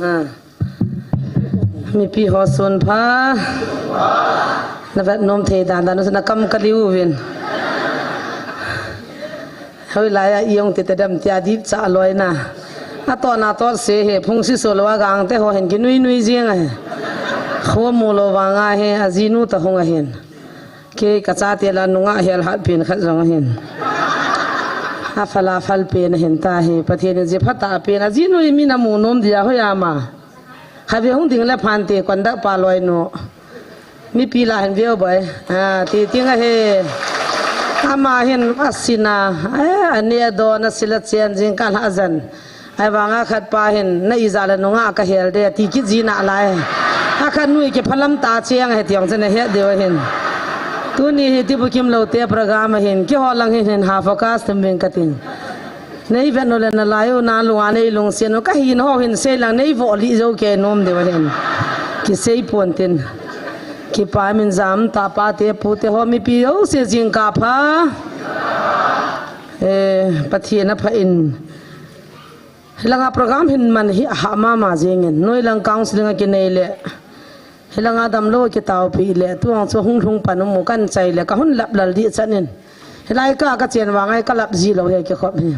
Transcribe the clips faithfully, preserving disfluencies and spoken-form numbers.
Ah. Mipi ho sun pha. Na vet nom thei dan dan na kam ka liu vin. Hoi lai a iong te te dam tia dip cha loi na. A to na to se he phung si so lo a gang te ho hen ki nui nui jing a he. Kho mu lo vang a he a jinu ta hung a hin. Kei ka chate la nunga hel hat pen khat jong ahin. A phal a phal pen ahin ta hi. Pathen in ji phat a pen a jinu hi mi na mu nom dia hoi ama. Kha ve hung ding le phan te kon da pa loi nu. Mipi la hin veu boi. A, ti ting ahi. Ama hin a sina. A, ani a do na sila chen jing ka la jan. Ahivanga khat pa hin, na ija le nunga ka hel de, ti kit ji na lai. A khat nui ki phalam ta chiang he tiang chen he deu hin. Tuni hi ti bukim lo te program hin, ki ho lang hin hin ha focus tum bing ka tin. Nei vet no le na lai u na lunga nei lung sian u ka hin ho hin sei lang nei vo li jo ke nom deu hin. Ki sei pon tin. Ki pa min jam ta pa te pu te ho mipi ho se jing ka pha. Eh, Pathen a pha in. Hilanga program hin man hi a ha mama jingin. Noi lang counseling a kinei le. Hilanga damlo kitao pi le. Tuang chu hung lhung pan mu kan chai le. Ka hun lap lal di chanin. Hilai ka ka chen vang ai ka lap ji lo he ki khop hi.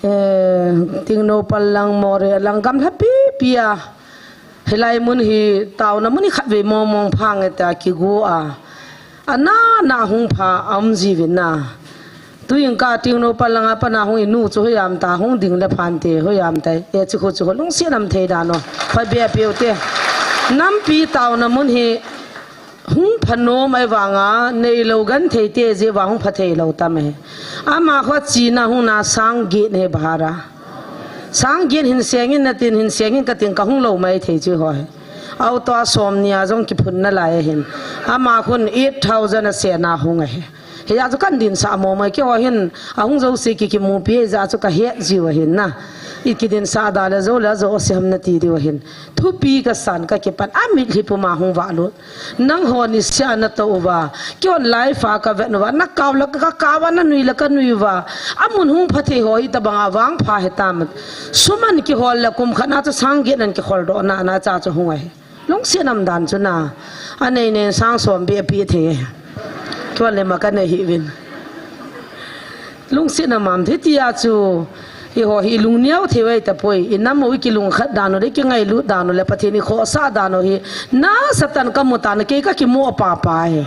Eh, ting no pal lang more lang gam lha pi pi a. Hilai mun hi tauna mun hi khat ve mong mong phang e ta ki gu a. Ana na hung pha am ji vin na. Tu ing ka ting no pal langa pa na hung inu chu hoiam ta hung ding le phan te hoiam tai. E chi khu chu lung si nam thei da no. Pha be piu te. Nampi tauna mun hi hung pha nom ai vanga nei lo gan thei te je vang hung pha thei lo tam e. Ama kho chi na hung na sang git he bahara. Sang gin hin sengin na tin hin sengin ka tin ka hung lo mai thei chi hoi. Auto a som nia jong ki phun na lai hin. Ama khun eight thousand a se na hung a he. He ya chu kan din sa mo mai ki ho hin a hung jo si ki ki mu pi ja chu ka he ji wa hin na. I ki din sa da le jo le jo si ham na ti di wa hin. Thupi ka san ka ki pan a mit hi pu ma hung va lut. Nang ho ni sia na to uva. Ki on lai fa ka vet uva. Na kau la ka kau a na nui la ka nui uva. A mun hung pha thei ho hi ta banga vang pha he ta mat. Suman ki hol la kum khat na chu sang git nan ki hol do na na cha chu hung ai. Lung si nam dan chu na. A nei nei sang som bi a pi thei. Ki on le ma ka nei hi vin. Lungsetna mam thei tia chu, i ho hi i lung neo thei vai ta poi, i nam u i kilung khat dan u le, i kingai lut dan u le, Pathen i khosa dan u hi, na Satan ka mu tan, kei ka kimu pa pa hi.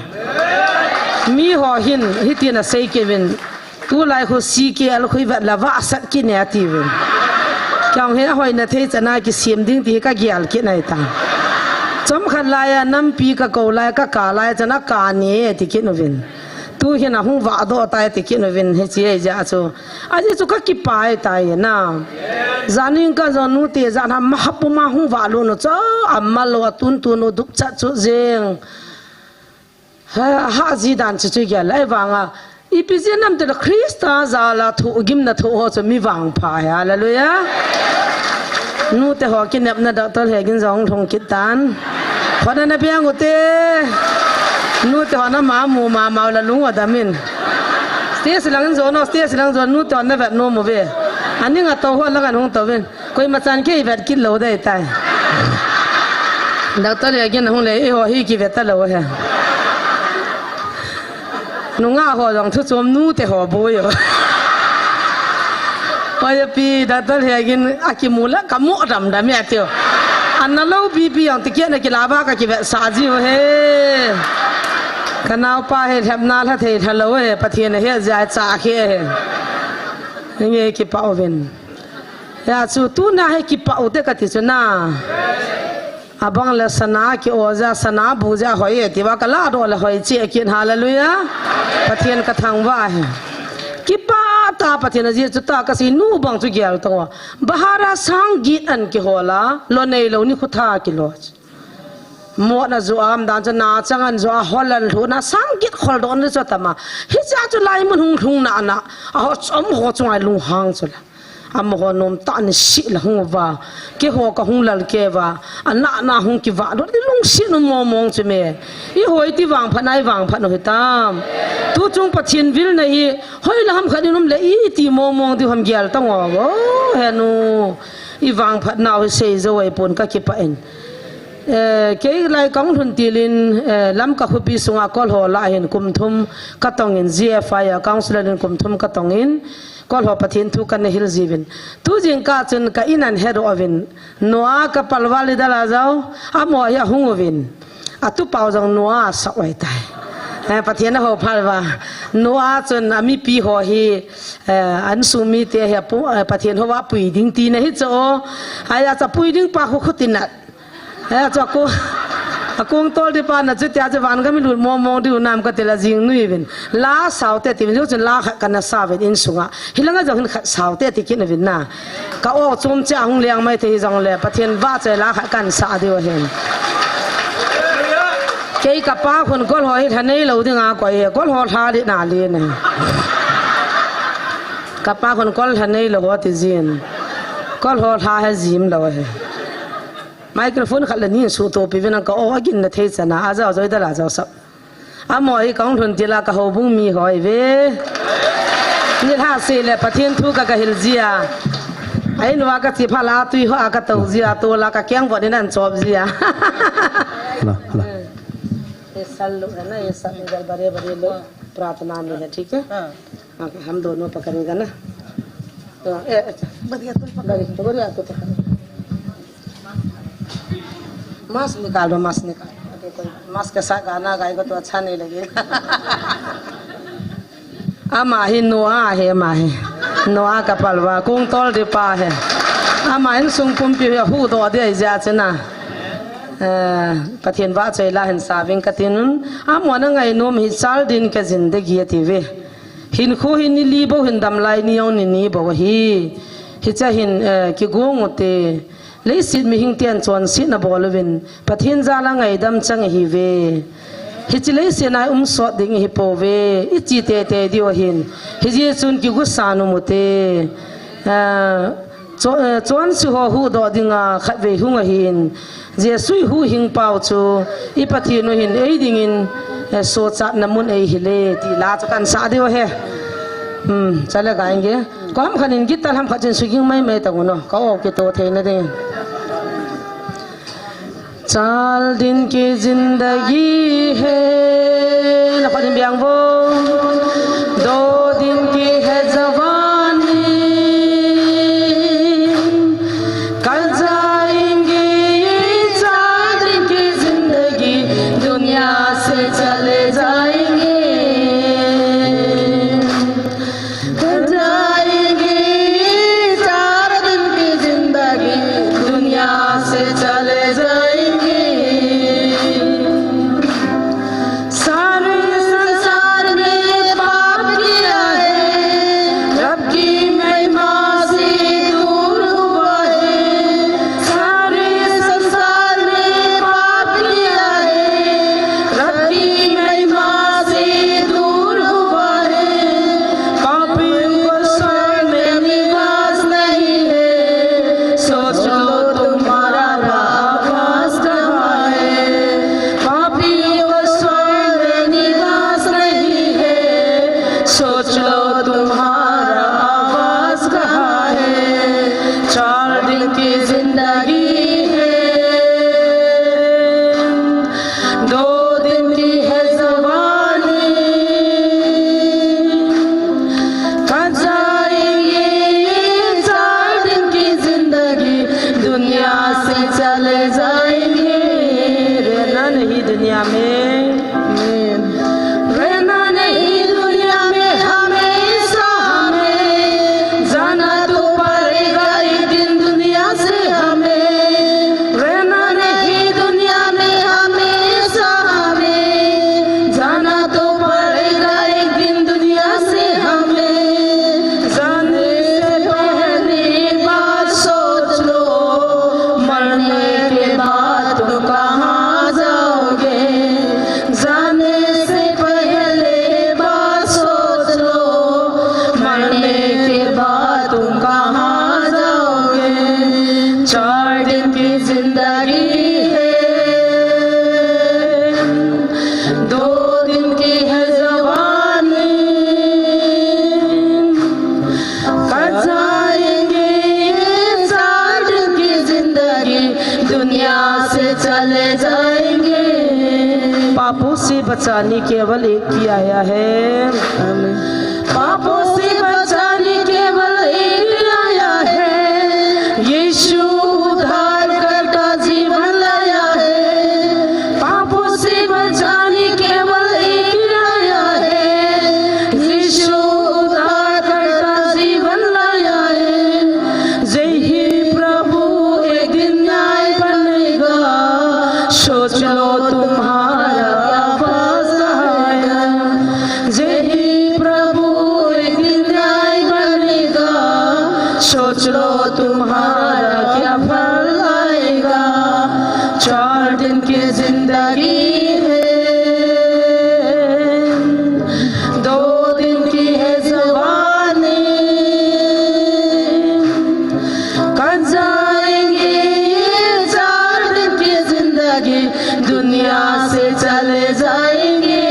Mi ho hin, hiti na sei kei vin, tu lai khu C K L khu i vet la va sat ki ne ti vin. Kiang he hoi na thei chana ki sim ding ti ka gial ki nai ta. Chom khat lai a, nampi ka ko lai, ka ka lai chana ka ni ti ki nu vin. Tu hin a hung vah doh tai ti kit uvin hiche a chu. Ajeh chu ka kipa tai na. Janin ka jong nute jan ham ma hapu ma hung vah lou nu chu. Ama lou a tun tun u dup chat chu jeng. Ha, ha ji dan chu chu gel lai vanga. Ipi jeh ham tile Christa jal a thugimna thu ho chu mi vangpha. Hallelujah. Nute ho kinepna doctor he gin jong lhung kit tan. Khona na biang u te. Nute ho na ma mu ma ma la lung u dam in. Stage lang in jo no, stage lang jo nute ho na vet nom u ve. Ani nga to ho lang an hung to vin. Koima chan kei vet kit lou dei tai. Doctor le gin hung le i ho hi ki vet ta lou he. Nungah ho jong thu chom nute ho boi u. Oi, pi doctor he gin a kimu la ka mu dam dam ya tio. Ana lou pi pi jong ticket na kila ba ka kivetsah ji u he. Ka naopa he lhepna lha thei lha lou he, Pathen he jia cha khe he. Nge kipa uvin. Ya chu tuna he kipa u te ka ti chu na. Abang le sana ki o ja, sana bu ja hoi e, ti va ka la do le hoi che kin, hallelujah. Pathen ka thangvah e. Kipa ta Pathen a ji chu ta ka si nu bang chu gel to. Bahara sang git an ki hola, lo nei lo ni khu tha ki lo. Mo na ju am dan chu na chang an ju a hol an lhu na sang git khol do ni chu tama. Hicha chu lai mun hung lhung na na. A ho chom ho chu ngai lung hang chu la. Amaho nomtah in asih la hung uva, keiho kahung lal kei uva, anahna hung kivah lut, ilungset u mong mong chu me. Eiho iti vangphat na ivangphat u hitam. Tuchung Pathen vilna hi hoilai ham khat in um le iti mong mong diu ham gel tang o, o henu. Ivangphat nau hi seijou ahipon kakipah in. Eh, kei lai kahung lhun til in, eh, Lamka khopi sunga Kol ho lah a hin kum thum katong in, G F I a councillor in kum thum katong in, Kol ho Pathen thu kana hil jiuvin. Tu jingkah chun ka in ahin hedoh uvin. Noah ka palval Idalajao, amaho hi ahung uvin. Atupau jong Noah asah u ahitai. Eh, Pathen ahou phat uva. Noah chun amipi ho hi, eh, insung mite hi apu, eh, Pathen hou a pui ding tina ahi chu o. Ahia chu apui ding pa khu khuti nat. Eh, chu akong, akong tol ding pa na chutia chu van gam ilut mong mong diu nam kati la jing nui uvin. La sao te ti uvin, chun la khat kana sa uvin insunga. Hilanga jong hin khat sao te ti kit uvin na. Ka o chom cha hung leng mai thei jong le, Pathen vahchoi la khat kan sa diu ahin. Kei kapa khun Kol ho hi lha neilou dinga koi e, Kol ho lha ding na le ne. Kapa khun Kol lha neilou ho ti jin. Kol ho lha he jim lou he. Microphone khat le ni sutoh pi uvin, ka o agin na thei chana, ajao jao Idalajao sap. Amaho hi kahung lhun til a ka houbung mi ho ahi ve. Nilhah seh le Pathen thu ka, ka hil jia. Ahin uva kache phat la tui ho a katou jia, tol a kakeng vot in ahin chop jia. Hello, hello. ये सर लोग है ना, ये सब इधर बड़े बड़े लोग प्रार्थना में है, ठीक है? हाँ। हाँ, हम दोनों पकड़ेगा ना। तो, ए, अच्छा। बढ़िया, तुम पकड़ो। बढ़िया, बढ़िया, तू पकड़। मास्क निकाल दो, मास्क निकाल दो। अरे, कोई मास्क के साथ गाना गाएगा तो अच्छा नहीं लगेगा। Ama hi Noah ahi, ama hi. Noah ka palval, kong tol ding pa ahi. Ama insung pumpi hi ahuhdoh ding ahi jeh chun a. Eh, Pathen vahchoi la hin sa uving kati nun. Amaho ana ngainom hi चार दिन की ज़िंदगी ati uve. Hinkho hi ni li bou hin dam lai, ni jong ni ni bou ahi. Hiche a hin, eh, kigong u hite. Leiset mihing ten chonsetna bol uvin, Pathen jal a ngaidam chang ihi uve. Hiche leiset a i um sot ding ihi pouve, i che teitei diu ahin. Hijeh chun kigosa nom u hite. Ah, cho-, eh, chonse ho huhdoh dinga khatvei hung ahin. Jesu i huhhing pau chu i Pathen u hin ei dingin, eh, sochatna mun eihil e, ti la chu kan sa diu ahi. Hmm, chale gaenge. Ko ham khat in guitar ham khat chun suging mai mai tang un o. Ka o kito theina dingin. चार दिन की ज़िंदगी है, na khat in biang vo. दो दिन की है जवानी, कल जाएंगे ये चार दिन की ज़िंदगी, दुनिया से चले जाएंगे। कल जाएंगे ये चार दिन की ज़िंदगी, दुनिया से चले जाएंगे। बचाने केवल एक ही आया है। आमीन। पापों से बचाने केवल एक ही आया है। यीशु उद्धारकर्ता जीवन लाया है। पापों से बचाने केवल एक ही आया है। यीशु उद्धारकर्ता जीवन लाया है। जय ही प्रभु एक दिन न्याय बनेगा। सोच लो तुम्हारा क्या फल आएगा। जय ही प्रभु एक दिन न्याय बनेगा। सोच लो तुम्हारा क्या फल आएगा। चार दिन की जिंदगी है, दो दिन की है जवानी। कट जाएंगे ये चार दिन की जिंदगी, दुनिया से चले जाएंगे।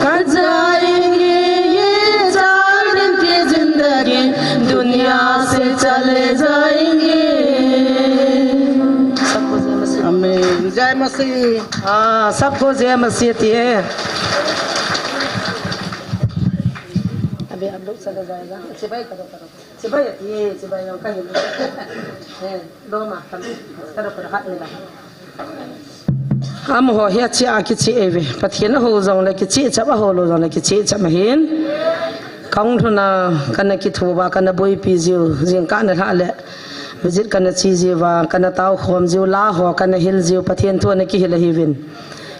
कट जाएंगे ये चार दिन की जिंदगी, दुनिया से चले जाएंगे। सबको जय मसीह। आमीन। जय मसीह। हाँ, सबको जय मसीह तिए। अभी आप लोग चले जाएगा। सिपाही करो, करो। Chibai ati, chibai jong kahi. Eh, loma, karo, karo, hat ni la. Amaho hi achi a kichi e ve. Pathen ahou jongle kichi chap, ahou lou jongle kichi chap ahin. Kahung lhun a kana kithoa, kana boipi jiu, jingkah na lhah le. Visit kana chi jiuva, kana taokhom jiu, la ho kana hil jiu, Pathen thu ana kihil ahiuvin.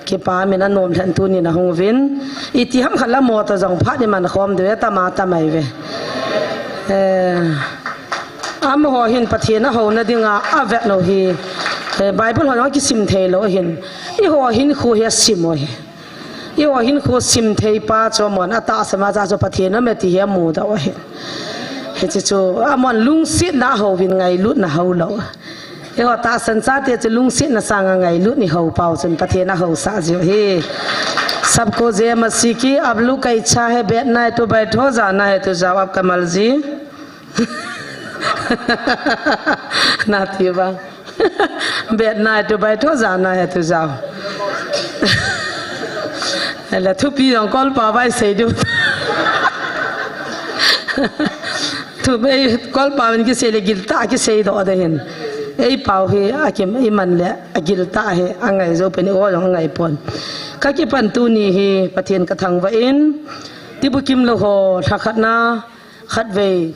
Kipa min anom lhen tunin ahung uvin. Iti ham khat la motor jong phat iman khom diu e, tama tamai ve. Eh, amaho hin Pathen ahouna dinga avet lou hi. Eh, Bible ho jong kisim thei lou ahin. Eiho hinkho hi asim u ahi. Eiho hinkho sim thei pa chu amon atahsa ma cha chu Pathen aum e ti hi amudoh u ahi. Hiche chu amon lungsetna ahouvin ngailutna hou lou. Eiho tahsan chate chu lungsetna sanga ngailut ni hou pau chun Pathen ahousah jiu ahi. सबको जय मसीह की। अब लू का इच्छा है, बैठना है तो बैठो, जाना है तो जाओ। आपका मर्जी। ना थी बा। बैठना है तो बैठो, जाना है तो जाओ। Ele thupi jong kolpa vai sei diu. Thu bei kolpa vin kisei le giltah kisei doh de hin. Ei pau hi akim iman le agiltah hi angai jou pen, o jong angai pon. Kakipan tuni hi Pathen kathangvah in. Tibukim lou ho lhakhatna khatvei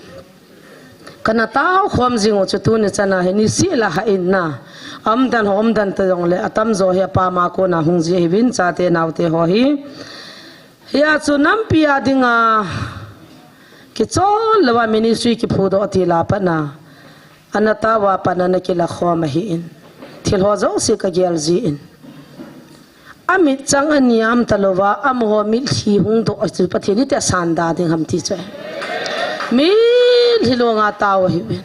kana taokhom jing u chu tuni chana hi niseh la ha in na. Umdan ho umdan ta jongle atamjo hi apam a kona hung ji ahiuvin, chate naote ho hi. Hia chu nampi a dinga kichol louva ministry kiphudoh til a pat na. Ana taova pat na ana kilakhom ahin. Thil ho jouse kagel jin. Amit chang ani a um talouva, amaho mitlhi hung doh chu Pathen in iti asan da ding ham ti chu. Mitlhi longa tao ahiuvin.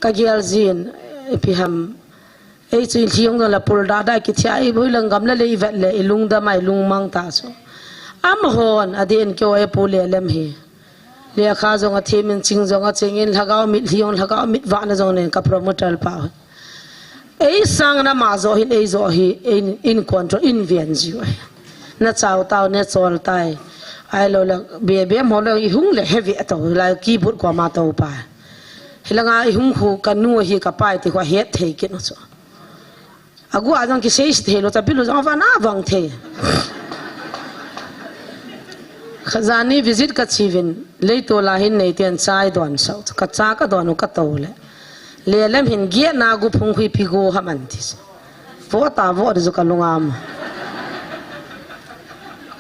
Kagel jin, ipi ham. Ei chu ilhi hung doh la pul da da kithia, i boi lang gam la le i vet le, i lungdam a i lungmang ta chu. Amahon, adin keo e pu le lem hi. Lekha jong athem in, ching jong aching in, lhagao mitlhi jong, lhagao mitvahna jong nen ka promoter pa. Ei sang na ma jo hin, ei jo hi, in, in control, in ven jiu ahi. Na chao tao, na chol tai. Ahilou le, be, be mo le, i hung le, heavy ato, la keyboard ko ma to pa. Hilanga i hung khu ka nu hi ka pai ti khu ahet thei kit u chu. Agu a jong kisei thei lou, chabilu jong avang avang thei. Khat jani visit kachi uvin, leitol a hin neiten chai don sau, ka cha ka don u ka to le. Le lem hin giet na gu phung khu ipi gu ham an ti. Vo ta vo di chu ka lungam.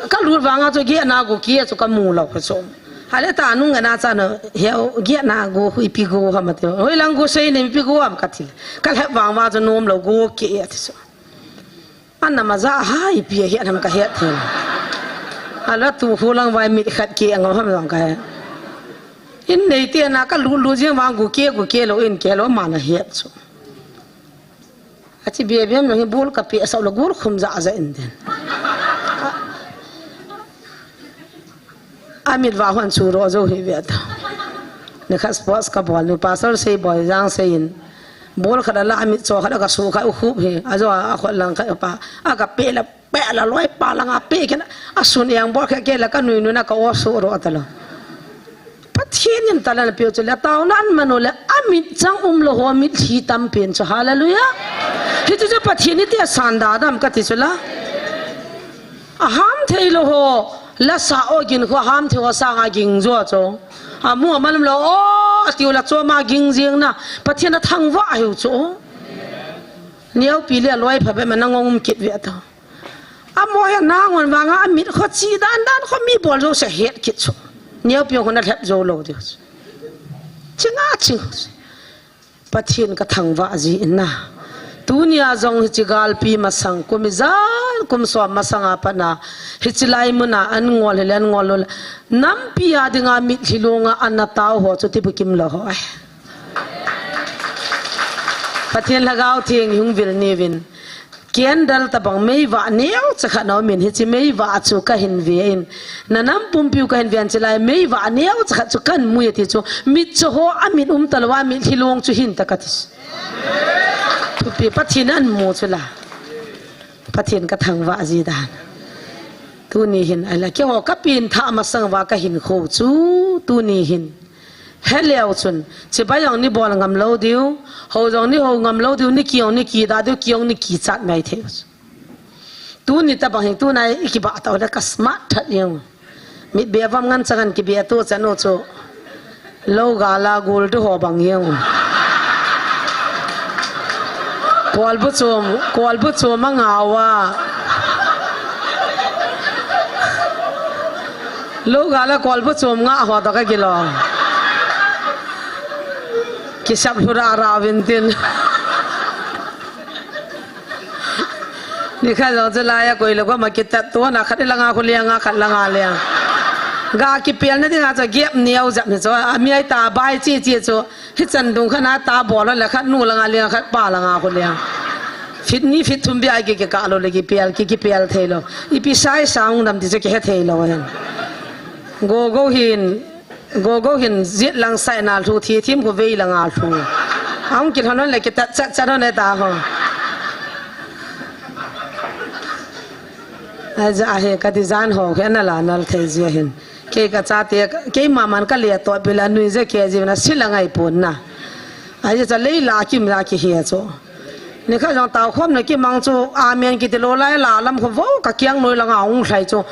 Ka lut vanga chu giet na gu kia chu ka mu lou ka chu. Hale ta nung na cha na he giet na gu khu ipi gu ham ti. Hoi lang gu sei ni ipi gu ham ka ti. Ka lhep vang vang chu nom lou gu kia ti chu. Ana ma ja ha ipi he nam ka he thei. Ala tu khu lang vai mit khat kia ngau ham jong ka he. In neiten a ka lut lut jing vang gu kia gu kia lou in kia lou ma na he chu. Achi bia bia mi hi bul ka pi asau la gul khum ja ja in den. Amit va hon chu ro jo hi ve ta. Ni kha sports ka bol ni pastor sei boi jang sei in. Bol khat a la, a mit cho khat a ka su khat u khup hi. A jo a khut lang khat pa. A ka pe la, pe la loi pa lang a pe kena. A sun yang bol khat ke la ka nui nui na ka o su ro ta lo. Pathen in talent pe chu le tao nan manu le a mit chang um lo ho mit hi tam pen chu. Hallelujah. Hi chu chu Pathen ni te san da dam ka ti chu la. A ham thei lo ho, la sa o gin kho ham thei ho sang a ging jo cho. A mu a malum lo o, a tiu la cho ma ging jing na. Pathen a thangvah a hiu cho. Neo pi le loi pha be ma na ngong um kit ve ta. A mo he na ngon vang a mit kho chi dan dan kho mi bol jo se het kit cho. Neo pi ho na lhep jo lo diu. Chinga ching. Pathen ka thangvah ji in na. Tunia jong hichi galpi masang kum ijat kum som masang a pat na. Hichi lai mun a an ngol hi le an ngol lo le. Nampi a dinga mitlhi lunga an na tao ho chu ti bukim lo ho ai. Pathen Lhagao Theng hung vil ni vin. Candle tabang meivah neo chakhat na umin hichi meivah chu ka hin ve in. Na nam pumpiu ka hin ve an chilai meivah neo chakhat chu kan mui ati chu. Mit cho ho a mit um talwa mitlhi long chu hin ta ka ti. Thupi Pathen an mu chu la. Pathen ka thangvah ji dan. Tuni hin ai la ke ho ka pin tha masang va ka hin kho chu tuni hin. He leo chun, chibai jong ni bol ngam lo diu, ho jong ni ho ngam lo diu, ni ki jong ni ki da diu, ki jong ni ki chat mai thei. Tuni tabang hin tuna i kiba tau le ka smart that jeng. Mit be vam ngan changan kibe tu chan u chu. Lo gala gul du ho bang jeng. Kolbu chom, kolbu chom a ngawa. Lo gala kolbu chom nga ho to ka kilo. Kisap lura ra vintin. Ni kha lo je la ya koi lo ko ma kitat to na khat langa khu liang a khat langa liang. Ga kipel na dinga cho gep ni au jap ni cho. A mi ai ta bai chi chi cho. Hi chan dung khat na ta bol le khat nu langa liang khat pa langa khu liang. Fit ni fit thum bia ki ki ka lo le kipel ki kipel thei lo. Ipi sai sa hung dam ti cho ki he thei lo hen. Go go hin, go go hin jit lang sai na lhu thi thim khu vei langa lhu. Aung ki lhon le ki ta cha cha ne ta ho. Ai ja he ka ti jan ho khe na la nal thei ji hin. Kei ka chate, kei ma man ka le to pe la nui je ke ji na si la ngai pon na. Ai cha lei la kim la ki he cho. Ni kha jong tao khom na ki mang chu amen ki ti lo lai la lam kho vo ka kiang noi la nga ung thlai chu.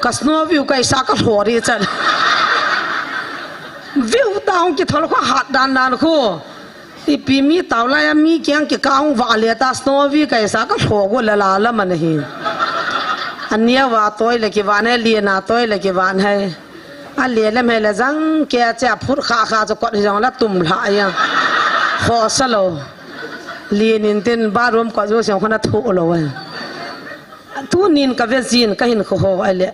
Ka snow view kai sa ka hlo ri chan. View ta ung ki thol kho hat dan dan kho. Ipi mi tao lai a mi kiang ki kang va le ta snow vi kai sa ka hlo go la la la man hi. Ania va toi le ki van hai, lia na toi le ki van hai. A lia le me le jang ke che a phut kha kha cho kot hi jong la tum hla ya. Ho sa lo. Lia nin tin ba rom ko jo siang khona thu lo wa. Tu nin ka ve jin ka hin kho ho ai le.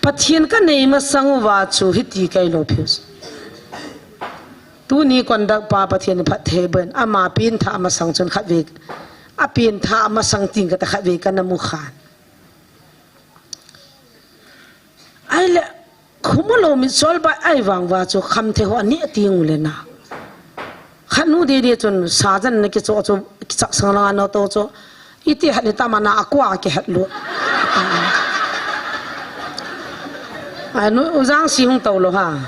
Pathian ka nei ma sang u va chu hi ti kai lo phius. Tuni conduct pa Pathian in phatthei boh in, ama pengthah masang chun khatvei, a pengthah masang ting kata khatvei kana mu khan. Ahile, khumulou mitsol bai ahivang uva chu khamthei ho aneh teng uleh na. Khatnu didi chun sajan na kichoh chu, kichah sang langa nato chu, Iti hat ni tama na akua kihat lut. Ai, nu, u Jangsi hung to lou ha.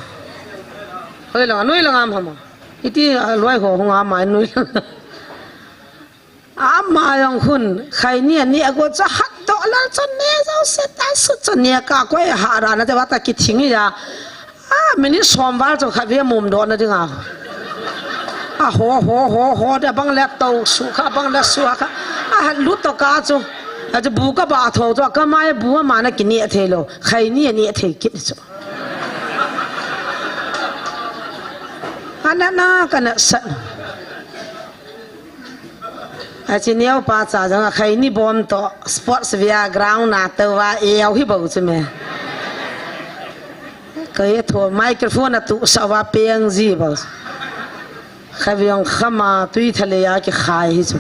Hoi langa, noi langa am hama. Iti, a, loi ho hung ama, noi langa. Ama jong khun, khai ni ani ago cha hat to la cha ne jo se ta su cha ne ka koi ha ra na te wa ta ki thing ya. A, minute som val chu khatvei mum doh na dinga. A ho, ho, ho, ho, da bang le to su kha, bang le su kha. A hat lut to ka chu. A chu bu ka ba tho chu, ka mai bu ma na ki ni thei lou. Khai ni ni thei kit chu. Ana na ka na sa. A chi neo pa cha jong a khai ni bom to sports via ground na to va e au hi bou chu me. Ka e tho microphone a tu sa va peng ji bou. Khaviang khama tui thale ya ki khai hi chu.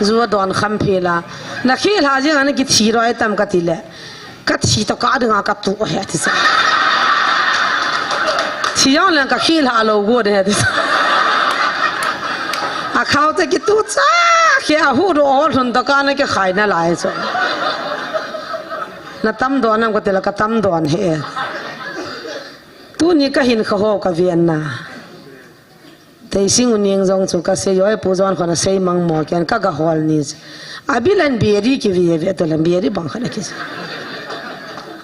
Zu a don kham phi la. Na khi la jing an ki thi roi tam ka ti le. Ka thi to ka dinga ka tu he ti sa. Thi jong leng ka khi la lo go de he ti sa. Khao te kitu cha, khe a hu do ol hun to ka na ke khai na lai cho. Na tam don nam ka te la ka tam don he. Tuni ka hin kha ho ka vian na. Teising u ning jong chu ka sei, oi, Pu John khon a sei mang mo ken ka ga hol ni chu. A bilan bieri ki vi ve to lan bieri bang khat a ki.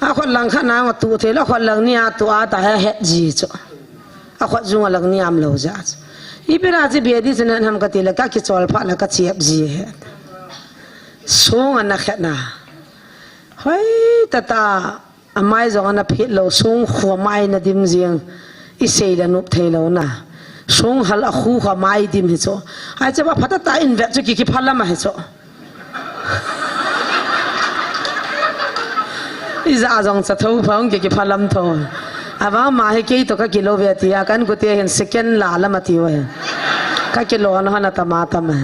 A khot lang khat na tu thei lo, khot lang ni a tu a ta he he ji chu. A khot jung a lang ni am lo ja chu. I bira chi bieri chu nan ham ka ti la ka ki chol pha la ka chiap ji he. Sung a na khat na. Hoi ta ta. A mai jong ana phit lo, sung khu a mai na dim jing. I sei le nup thei lo na. Sung hal a khu khu a mai dim hi chu. Ai che ba phata ta in vet chu ki ki phalam a hi chu. I ja jong cha tho phong ki ki phalam tho. A va ma hi kei to ka ki lo ve ti a kan ku te hin second la la ma ti we. Ka ki lo na ha na ta ma ta ma.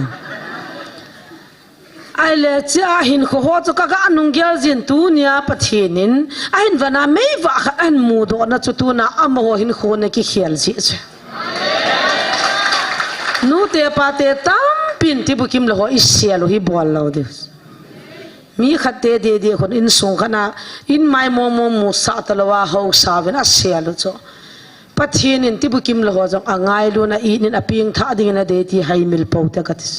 Ai le chia hin kho ho chu ka ga nung gel jin tu nia Pathian in a hin vana mei va khat an mu do na chu tu na a mo ho hin kho na ki khel ji chu. Nu te pa te tam pin ti bukim lo ho i sia lo hi bol lo de. Mi khat te de de khon in sung khana in mai mo mo mu sa ta lo a ho sa ven a sia lo chu. Pathian in ti bukim lo ho jong a ngailu na i nin a ping tha ding na de ti hai mil po te ka ti.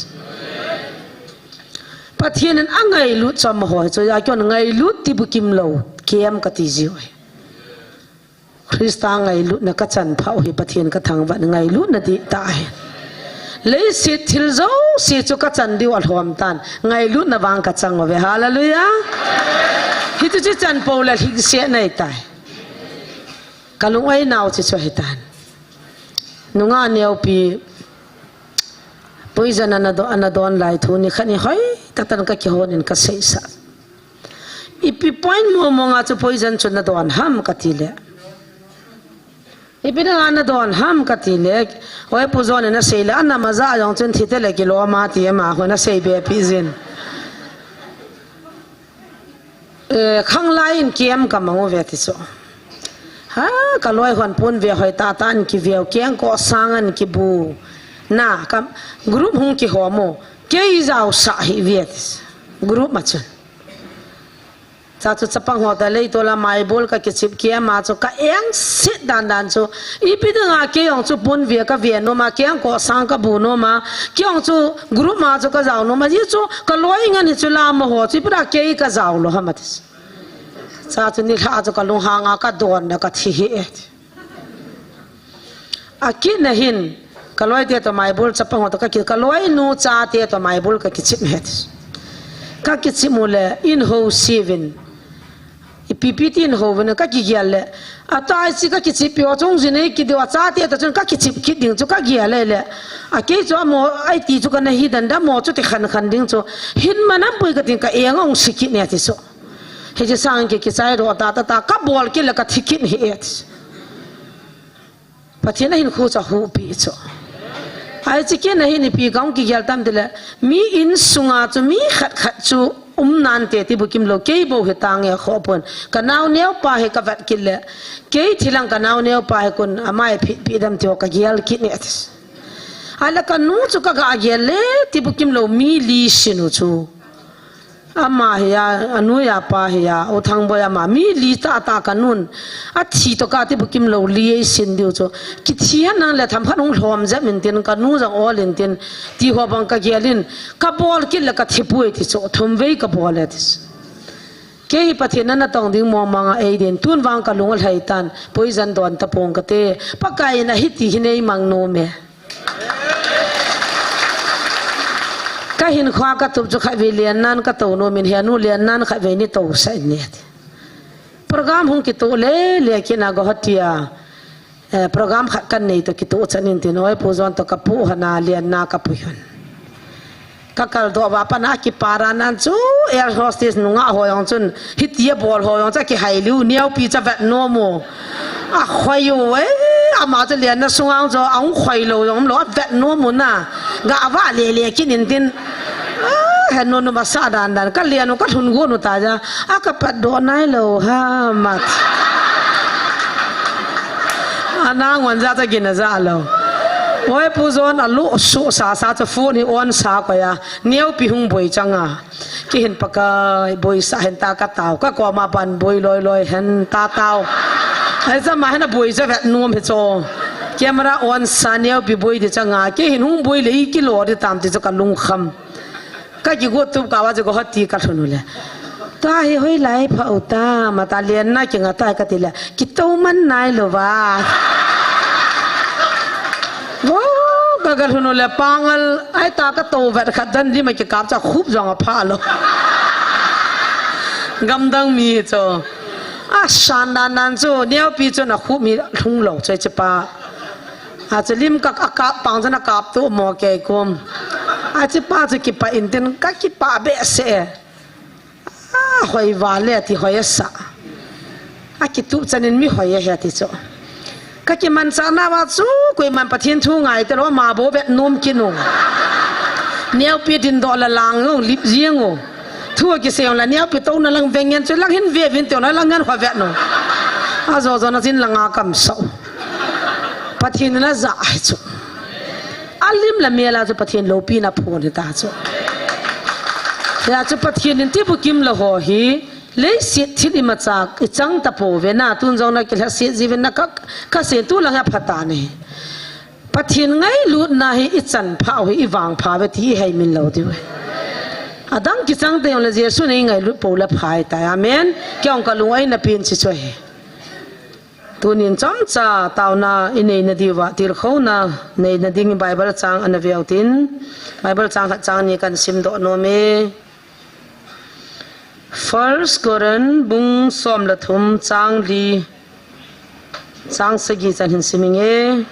Pathian in a ngailut chom ho chu ya kyon ngailut ti bukim lo kem ka ti ji hoi. Krista ngailut na ka chan phau hi Pathian ka thangvat ngailut na di ta hi. Leiset thil jouse chu ka chan diu a lhom tan ngailut na vang ka chang ve. Hallelujah. Hi tu chi chan po la hing se nai tai. Ka lung ai nau chi chu hi tan. Nunga neupi poison ana do, ana don lai thu ni khat ni hoi ta tan ka ki hon in ka sei sa. Ipi point mo mo nga chu poison chu na don ham ka ti le. Ipi na nga na don ham ka ti le. Hoi Pu John na sei le ana ma ja jong chun thi te le ki lo ma ti ma ho na sei be pi jin. Eh, khang lai in kem ka mang u ve ti chu. Ha, ka loi hon pun ve hoi ta ta an ki veu keng ko sang an ki bu. Na, ka group hung ki ho mo. Kei jau sa hi ve ti chu. Group ma chun. Cha chu chapang ho ta lei to la mai bol ka ki chip kia ma chu ka eng sit dan dan chu. Ipi dang a kei ong chu pun ve ka ve no ma, keng ko sang ka bu no ma, kei ong chu group ma chu ka jau no ma, ji chu ka loi ngan hi chu la ma ho, chu ipi da kei ka jau lo ha ma ti. Cha chu ni lha chu ka lung hang a ka don na ka thi hi e. A kit na hin, ka loi te to mai bol chapang ho to ka ki, ka loi nu cha te to mai bol ka ki chip he ti. Ka ki chip mu le in ho sivin. I pipi tin ho vin ka ki gial le. A tai chi ka ki chip pi o chung jin ei ki de wa cha te to chun ka ki chip kit ding chu ka gial le le. A kei chu a mo ai ti chu ka na hi dan da mo chu ti khan khan ding chu. Hin ma nam pui ka tin ka eng ong si kit ne ti chu. He chi sang ki ki chai ro ta ta ta ka bol ki le ka thi kit hi e ti. Pathian a hin khu cha hu pi chu. Ai chi ki na hin ipi ka ong ki gial tam ti le. Mi in sunga chu mi khat khat chu um nan te ti bukim lo kei bo he ta nge kho pon. Ka nau neo pa he ka vat kit le. Kei thilang ka nau neo pa he kun a mai phi pi dam ti ho ka gial kit ne ti. Ai la ka nu chu ka ga gial le ti bukim lo mi li sinu chu. Ama hi a, a nu a pa hi a, U Thangboi ama, mi li ta ta ka nun. A thi to ka ti bukim lo li ei sin diu chu. Ki thi han nang le tham khat hung lhom jep min tin, ka nu jang ol in tin, ti ho bang ka gial in, ka bol kit le ka thi pui ti chu, thum vei ka bol e ti chu. Kei hi Pathian na na tong ding mo manga ei din, tun vang ka lung a lhai tan, poison don ta pong ka te, Pakai in a hi ti hi nei mang nu me. Ka hin khua ka tup chu khat vei lian nan ka to nu min he nu lian nan khat vei ni to sa in ne ti. Program hung ki to le le ki na go hatia. Eh, program khat kan nei to ki to chan in tin oi pu zon to ka pu hana lian na ka pu hun. Ka kal do ba pa na ki para nan chu air hostess nu nga ho yong chun. Hitia bol ho yong cha ki hai liu, niau pi cha vet nom u. A khoi u, eh, ama cha lian na sungang cho, a hung khoi lo yong lo, a vet nom u na. Ga va le le kin in tin. Ah, he nu nu ma sa dan dan, ka lian u, ka lhun gu nu ta ja. A ka pat do nai lo, ha, mat. A na ngon ja cha gin a ja lo. Oi, Pu John, alu su sa sa chu phone hi on sa ko ya. Neo pi hung boi changa. Ki hin Pakai boi sa hen ta ka tao. Ka ko ma pan boi loi loi hen ta tao. Ai sa ma hen a boi sa vet nuam he cho. Camera on sa neo pi boi di changa. Ki hin hung boi le i ki lo di tam ti cho ka lung kham. Ka ki gu tup ka wa cho ko hati ka thunu le. Ta hi hoi lai pha u ta, ma ta lian na ki nga ta ka ti le. Ki to man nai lo va. Wo, ka ga hunu le pangal, ai ta ka to vet khat dan di ma ki kap cha khup jong a pha lo. Gamdang mi cho. A san dan dan chu, neo pi chu na khup mi lhung lo choi chi pa. A chu lim ka, a kap pang chu na kap tu mo ke kum. A chi pa chu ki pa in tin ka ki pa be se. A hoi va le ti hoi a sa. A ki tu chanin mi hoi a he ti chu. Ka ki man sa na va chu, koi man Pathian thu ngai te lo ma bo vet nom ki nu. Neo pi din do la lang ngo, lip jing ngo. Thu a ki se la neo pi to na lang veng ngen chu lang hin ve vin te na lang ngan kho vet no. A zo zo na jin la nga kam so. Pathian na za ai chu. A lim la mel a chu Pathian lo pi na phon hi ta chu. Ya chu Pathian in ti bu kim la ho hi. Leiset thil i machak, i chang ta po ve na, tun jong na ki lha se ji ve na ka, ka se tu lang a pha ta ne. Pathian ngailut na hi i chan pha u hi i vang pha ve ti i hei min lo ti ve. A dang ki chang te jong le Jesu nei ngailut po la phai ta. Amen. Ki ong ka lung ai na pin chi choi he. Tunin chomcha tauna i neina diuva tilkhouna neina ding Bible chang ana veu tin, Bible chang khat chang ni kan sim doh nom e. First Corinth bung som le thum chang li, chang sagi chan hin sim inge.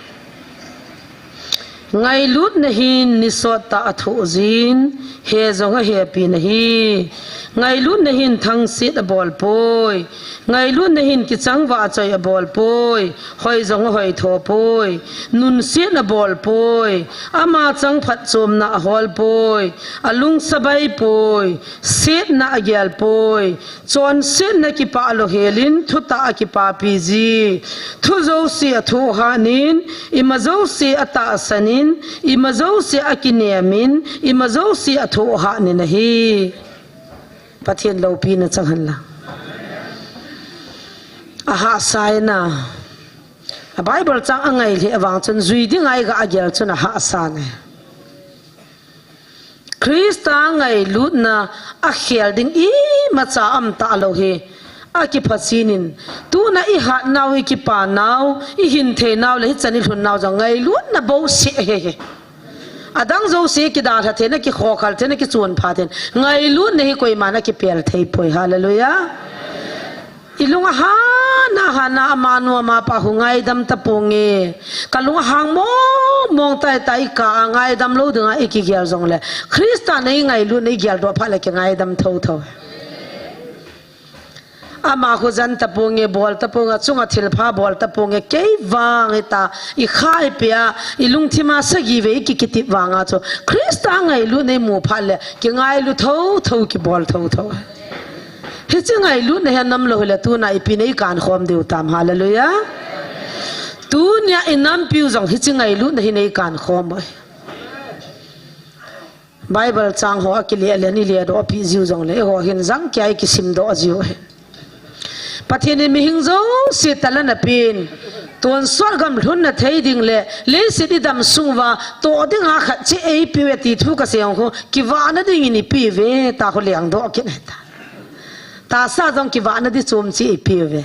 Ngailutna hin ni sot tah a thoh jin, he jong a hepi na hi. Ngailutna hin thangset a bol poi. Ngailutna hin kichang vah a choi a bol poi. Hoi jong a hoi tho poi. Nunset a bol poi. Ama chang phatchomna a hol poi. A lung sabai poi. Setna a gel poi. Chonsetna kipah lo helin, thutah a kipapi ji. Thu jouse a thoh hanin, ima jouse a tahsanin, ima jouse a kinemin, ima jouse a thoh hanin ahi. Pathian loupina chang hen lang. A hahsa e na. A Bible chang a ngai lheh vang chun jui ding a i ga a gel chun a hahsa ne. Christa ngailutna a khel ding imacha um talou hi a kiphasin in, tuna i hat nau, i kipa nau, i hin thei nau le hichan i lhun nau jong ngailutna bouseh ahi. Adang jouse kidalha theina, kikhokhal theina, kichonpha theina. Ngailutna hi koiman akipel thei poi. Hallelujah. I lung ahan, ahan a amanu amapa khu ngaidam taponge. Ka lung ahang mong mong tai tai ka a ngaidam lou dinga i kigel jongle, Christa nei ngailutna i geldoh phat le kingaidam thotho. Ama khu jan taponge, bol taponge, chunga thilpha bol taponge, kei vang ita, i kha i pia, i lungthima sagi vei kikitip vanga chu Christa ngailutna i mu phat le kingailu thotho, kibol thotho. Hiche ngailutna hi anam lou hile tuna ipi nei kankhom diu tam, hallelujah. Tunia i nampiu jong hiche ngailutna hi nei kankhom oi. Bible chang ho akile len i ledoh pi jiu jongle, eiho hin jang kia i kisimdoh jiu hi. Pathen in mihing jouse talan apen, tonsot gam lhunna thei ding le, leiset i dam sung uva, toh dinga khat cheh eipe uve ti thu kasei jong khu, kivahna dingin ipe uve, ta khu lengdoh kit ahi ta. Tahsa jong kivahna di chom cheh ipe uve.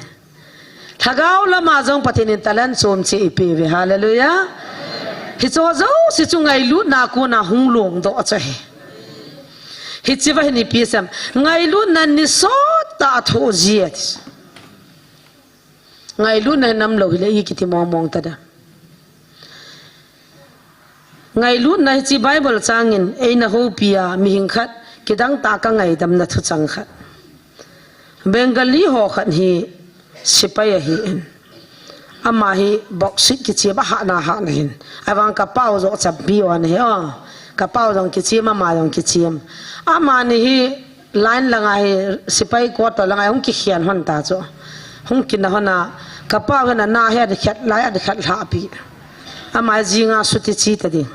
Lhagao lama jong Pathen in talan chom cheh ipe uve, hallelujah. Hicho jouse chu ngailutna kona hung longdoh chu ahi. Hichea hin ipi asei em, ngailutna ni sot tah a thoh ji ati. Ngailutna hi nam lou hile i kiti mong mong ta da. Ngailutna hiche Bible chang in eina houpi a mihing khat kidang tah a kangaidamna thuchang khat. Bengali ho khat hi sepai ahin. Ama hi bauxite kichem a hahna hahna hin. Ahivang kapau joh champion ahi o. Kapau jong kichem, ama jong kichem. Amani hi line langa hi sepai quarter langa hi hung kikhen hon ta chu. Hung kina hon a, kapau hin ana hi adikhet lai, adikhet lhah pi. Ama hi jinga suti chi ta ding.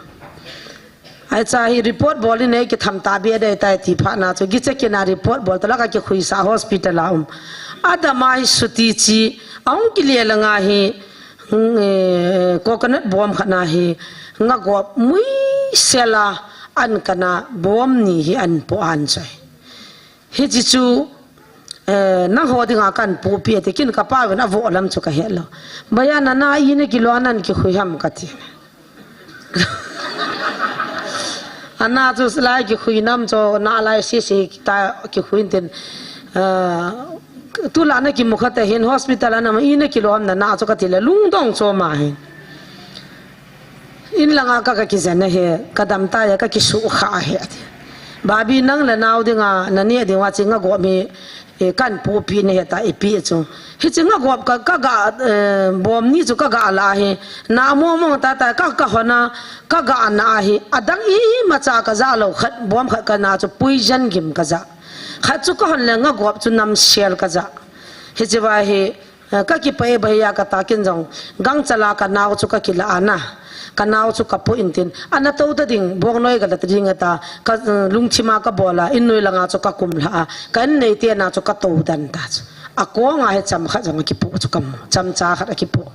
Ahi cha hi report bol in ei kitham ta bia dei tai ti phat na chu giche kina report bol ta la ka kikhui sa hospital a um. Adama hi suti chi aung kile la nga hi, mm, eh, coconut bom khat na hi nga gop mui sela an kana bom ni hi an po an chai. Hichi chu, eh, nangho dinga kan pupi ati kin ka pa vin a vo lam chu ka he lo. Baya na na i ne kilo anan kikhui ham kati. Ana chu lai kikhui nam chu na lai si si ta kikhui tin, eh, tu la na kimu khat hin hospital ana ma i ne kilo am na na chu kati le lungdong chu ma hin. In langa ka, ka kijen ahi, ka dam ta ya, ka kisu kha ahi, ati. Babi nang le nau dinga, na ne dinga chi nga gop mi, eh, kan pupi ne heta ipi chu. Hichi nga gop ka, ka ga, eh, bom ni chu ka ga la hi. Na mo mo ta ta ka, ka hona, ka ga na hi. Adang imacha ka ja lo khat, bom khat ka na chu poison gim ka ja. Khat chu ka hon le nga gop chu nam sel ka ja. Hichi va hi, Eh, ka kipa e ba hi a ka ta kin jong, gangchala ka nau chu ka kila ana, ka nau chu ka pu in tin, ana to ta ding, bong noi ka la ta ding ata, ka, eh, lungthima ka bola, in noi langa chu ka kum la a, ka in nei te na chu ka to dan ta chu. A kong a he cham khat jong a kipu chu ka mu, cham cha khat a kipu.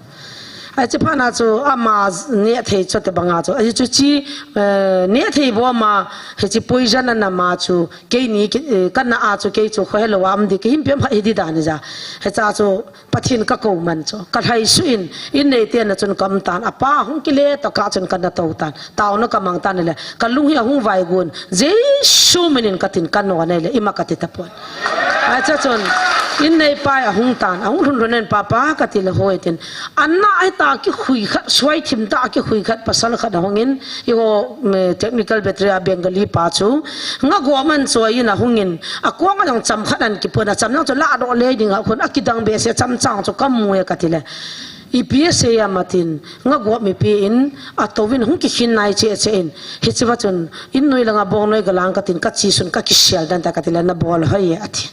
Ai chi pha na chu ama ne thei chu te banga chu, ai chu chi, eh, ne thei bo ma, he chi poison ana ma chu, kei ni ki, eh, ka na a chu kei chu kho he lo am di, ki him piam khat hi di dan ja. He cha chu, Pathen ka ko man chu, ka lhai su in, in nei te na chun ka um tan, a pa hung kile to ka chun ka na to tan, tao na ka mang tan le, ka lung hi a hung vai gun, Jesu min in ka tin ka no nei le, ima ka ti ta pon. Ai cha chun, in nei pai a hung tan, a hung lhun lhun en pa pa ka ti le hoi tin, an na ai ta ki khui khat, suai thim ta ki khui khat, pasal khat a hung in, I ho, mm, technical battery a Bengali pa chu, nga gua man choi in a hung in, a kuang a jong cham khat an kipun a cham nang chu la do le ding a khun a kidang be se cham chang chu ka mu e ka ti le. I pi se ya matin, nga gua mi pi in, a to in hung ki khin nai che che in. Hi chi va chun, in noi langa bong noi galang ka tin ka chi sun ka ki sial dan ta ka ti le na bol hoi e a tin.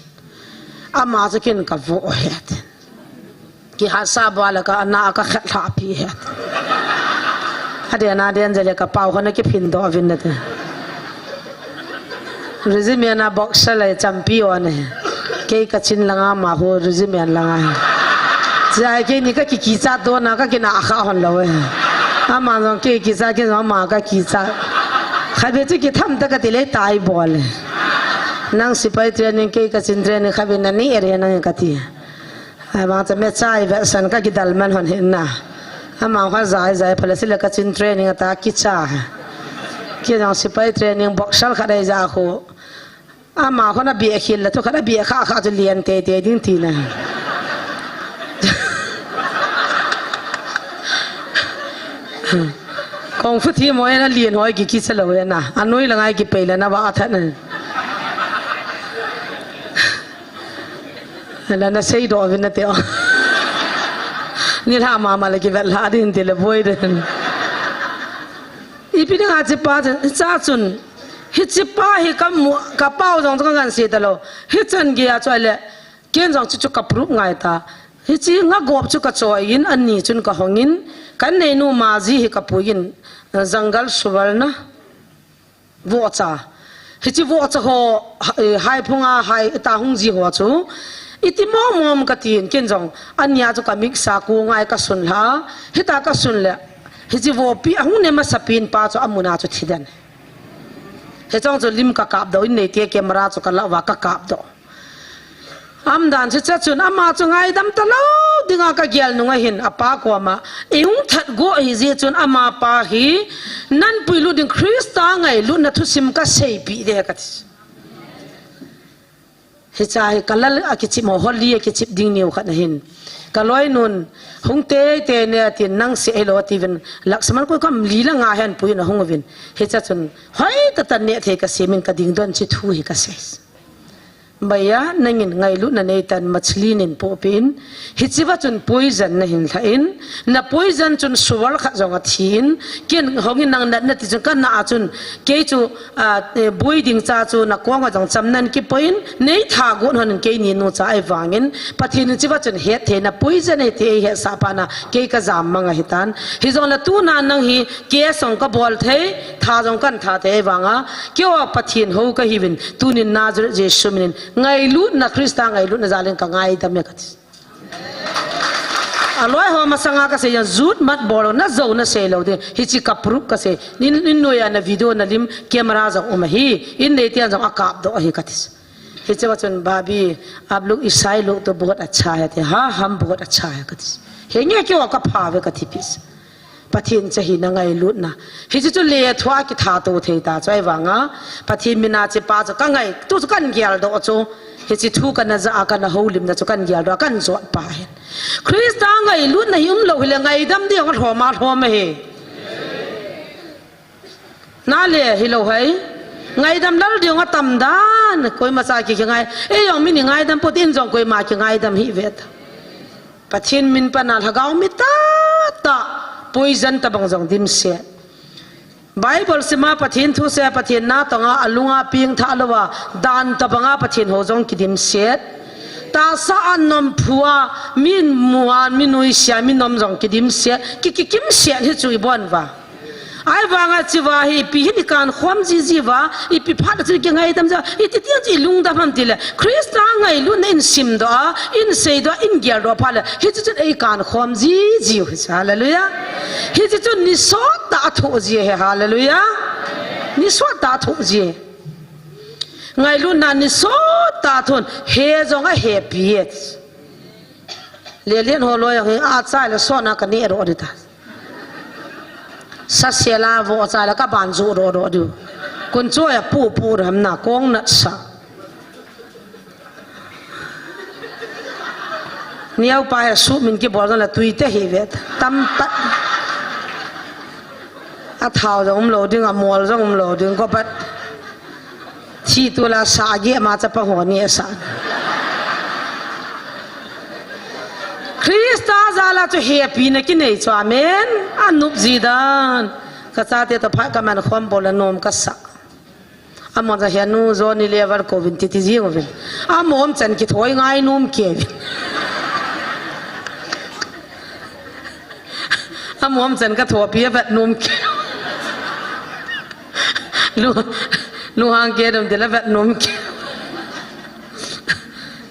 Ama chu kin ka vo he a tin. Ki ha sa ba la ka ana ka khat la pi he. Ha de na den je le ka pau ho na ki phin do vin na te. Regiment a boxer le champion he. Kei ka chin langa ma ho regiment langa he. Jai kei ni ka ki ki cha do na ka ki na kha hon lo he. Ama jong kei ki cha ki jong ma ka ki cha. Kha be chu ki tham ta ka ti le tai bol he. Nang sipai training kei ka chin training kha be na ni er he nang ka ti. Ai, bang cha me chai ve san ka kidal man hon hin na. Amang kha zai zai phala sila ka chin training ata kicha. Ki jong sipai training boxer kha dai ja khu. Ama kho na bia khil la thu kha na bia kha kha chu lian te te ding ti na. Kung fu thi mo na lian hoi ki kicha lo na. Anoi la ngai ki pei la na ba tha na. La na sei do vin na te o. Ni la ma ma le ki vet la din ti le boi den. Ipi ding a chi pa cha chun. Hi chi pa hi ka mu, ka pau jong ka ngan si ta lo. Hi chan gi a choi le. Ken jong chu chu ka proof ngai ta. Hi chi nga gop chu ka choi in ani chun ka hong in. Kan nei nu ma ji hi ka pui in. Jangal suwal na. Vohcha. Hichi vohcha ho, eh, hai phunga hai ta hung ji ho chu. Iti mom mom ka tin ken jong. Ania chu ka miksa ku ngai ka sun la. Hita ka sun le. Hichi vohpi ahung ne masa pin pa chu amuna chu thi den. Hichong chu lim ka kap do in nei te camera chu ka la va ka kap do. Amdan chu cha chun ama chu ngaidam ta lo dinga ka gel nunga hin apa koma, "I hung that go hi ji chun ama pa hi nan pui lut ding Krista ngai lut na thusim ka seipi de," ka ti. Hicha hi ka lal a kichim ho, holi a kichim ding niu khat na hin. Ka loi nun, "Hung te te ne," a tin, "Nang se elo," a ti vin, Lakshman ko kam li la nga hen pui na hung vin. Hicha chun, "Hoi ta ta ne thei ka se min ka ding don chi thu hi ka se." Baiya, nangin ngailutna neitan machli nin pohpeh in, hicheva chun poison nahin lha in, na poison chun suwal khat jong athi in, ken hongin nang natna ti chun kana a chun, kei chu, a, eh, boi ding cha chu nakong a jong chamnan kipoi in, neitha got hon in keini nu cha ahivangin, Pathen in hicheva chun hetthei na poison ahi ti eihetsah phat na, kei kajam mang ahitan. Hijongle tuna nang hi, case jong kabol thei, tha jong kan tha thei ahivanga, keiho Pathen hou kahiuvin, tunin Nazareth Jesu minin, ngailutna Christa ngailutna jalin kangaidam e kati. Aloi ho masanga kasei jong, jut mat bol, najou nasei lou ding, hiche ka proof kasei, in, in noiya na video na lim, camera jong um ahi, in neite jong akap doh ahi kati. Hicheva chun, भाभी, आप लोग ईसाई लोग तो बहुत अच्छा है, ati, हाँ, हम बहुत अच्छा है kati. Henge keiho kapha uve kati pi. Pathen chu hina ngailutna. Hiche chu lethuh a kithat to thei ta chu ahivanga. Pathen mina hichepa chu kangai, tu chu kan geldoh chu. Hiche thu kana ja a kana houlimna chu kan geldoh a kan jot pa ahin. Christa ngailutna hi umlou hile ngaidam ding alhom alhom ahi. Nale hilou hai. Ngaidam lal ding atam dan. Koima cha ki, kingai. Eijong min i ngaidam put in jong koima kingaidam hih uve ta. Pathen min pana lhagao mi tahtah, poison tabang jong dimset. Bible sima Pathen thu seia Pathen na tonga alunga pengthah louva, dan tabanga Pathen hou jong kidimset. Tahsa a nom phua, mi mua, mi nuisea, mi nom jong kidimset. Ki, ki, kimset hi chu ibon uva. Ahivanga hicheva hi ipi hin ikan khom jiji uva, ipi phat a chu kingaidam jia, iti tiang chu ilungdam ham tile, Christa ngailutna in simdoh a, in seidoh a, in geldoh phat le, hiche chun eikan khom jiji u hi, hallelujah. Hiche chun nisot tah a thoh ji ahi, hallelujah. Nisot tah a thoh ji. Ngailutna nisot tah a thoh, he jong ahepi e. Lelen ho loi jong hi, achai le sona kaneh doh ding ta. Sasela vo cha le kaban ju ro ro diu. Kun chu apu pu ram na kong na sa. Niau pa he su min kibol na la tui te hi vet. Tam pat. Athao jong umlou ding, amol jong umlou ding ko pat. Thi tu la sa ge ma chapa ho ni sa. Christa jala chu hepina kinei chu, amen. Anup ji dan. Kachate toh phat kaman khom bol a nom kasa. Amon ja henu Johnny Lever kovin titi ji kovin. Amom chan kithoi ngai nom kevin. Amom chan kathopi avet nom ke. Lu, lu hang ke dum dila vet nom ke.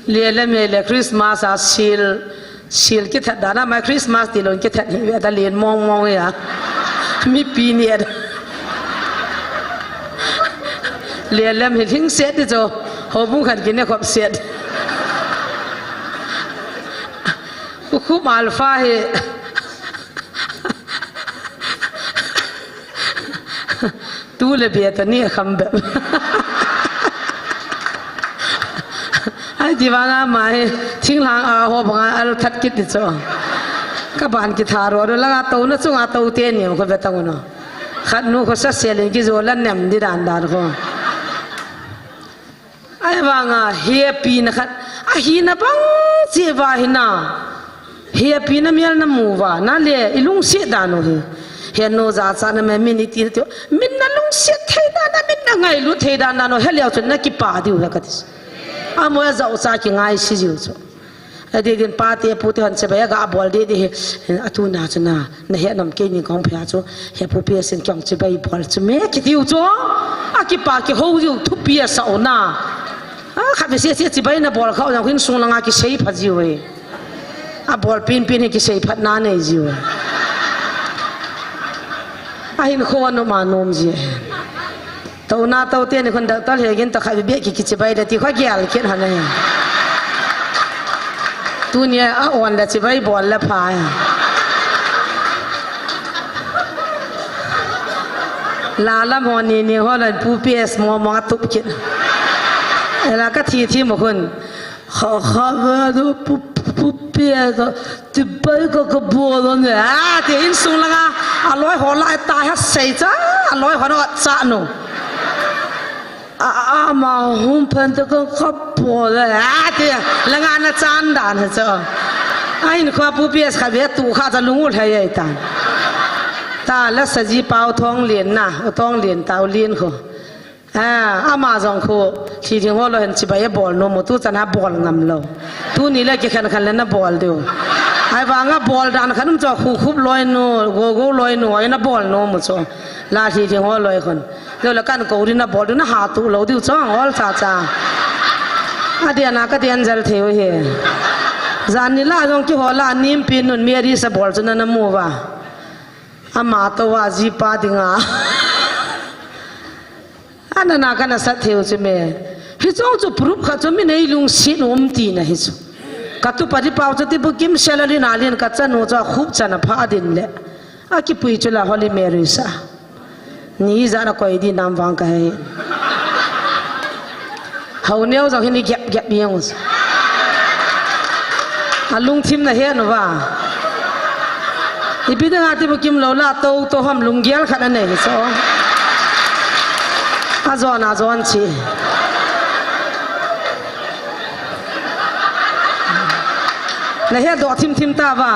Lele mele Christmas a sil, sil kithat dana mai Christmas tilon kithat hi ve da len mong mong ya. Mipi ni da. Lele mi hing set di jo. Ho bu khan kine khop set. Ukhup alpha hi. Tu le bia ta ni kham bep. Ai ti vanga mai, thinglang a ho banga al that kit ti cho. Kaban kitharo ro langa to na chunga to te ni ko be tang no. Khat nu ko sa se le ki jo la nem di dan dan ko. Ahivanga hepina khat, ahina bang cheh uva hina. Hepina mial namu uva, nale, ilungset dan u hi. Henu jachatna me min iti nati, min nalungset thei dan a, min nangailut thei dan dan u, heleu chun nakipah diu hi kati. Amo ajao cha kingaise jiu chu. Adeh din pate pute hon chibai aga bol deh deh hi, atuna chu na, nahet nom keini kahung phei a chu, he pupi asin kihong chibai bol chu me kitiu chu, akipah kihou jiu thupi asah u na. A, khat vese se chibai nabol khah u jong insung langa kisei pha jiu e. Abol pen pen hi kisei phatna nei jiu e. Ahin kho anom anom ji e. Touna tote ni khun doctor hegin tokha bibia ki kichibai da ti kho gel kit hana hi. Tunia a on da chibai bol la pha. La la mo ni ni ho la pu P S mo mo tup kit. Ela kathi thi mo khun. Kha, kha, ve do, pu, pu, pu, pia do, ti bai ka, ka bol ne. A, ti insung langa, aloi ho la ta ha sei cha, aloi ho no cha no. A, a, ama hung phan ta ka, ka pol a, a, ti, langa na chan dan ha cho. A in kho pu pias kha ve tu kha ta lungu lhai ai tan. Ta la sa ji pau thong lien na, u thong lien ta u lien kho. A, ama jong kho, thi thing ho lo hen chibai bol no mu tu chan ha bol ngam lo. Tuni le ki khan khan le na bol diu. Ai vanga bol dan khan um cho khu khup loi nu, go go loi nu, ai na bol no mu cho. La thi thing ho loi khon. Lo la kan ko ri na bol diu na ha tu lo diu chong ol cha cha. A dia na ka dian jal theu he. Jan ni la jong ki ho la nim pin nun mi ri sa bol chu na na mu va. Ama to wa ji pa dinga. Ana na ka na sat theu chu me. Hi chong chu proof kha chu mi nei lungsit um ti na hi chu. Ka tu pa ri pau chu ti bu kim salary na lin ka chanu chu a khup chana pha din le. A kipui chu la Holy Mary sa. Ni ja na koi di nam vang ka he. Hau neo jong hini gyap gyap yang us. A lungthim na he no va. Ipi dang ati bu kim lo la to to ham lung gyal khat anei so. A zon a zon chi. Na he do thim thim ta va.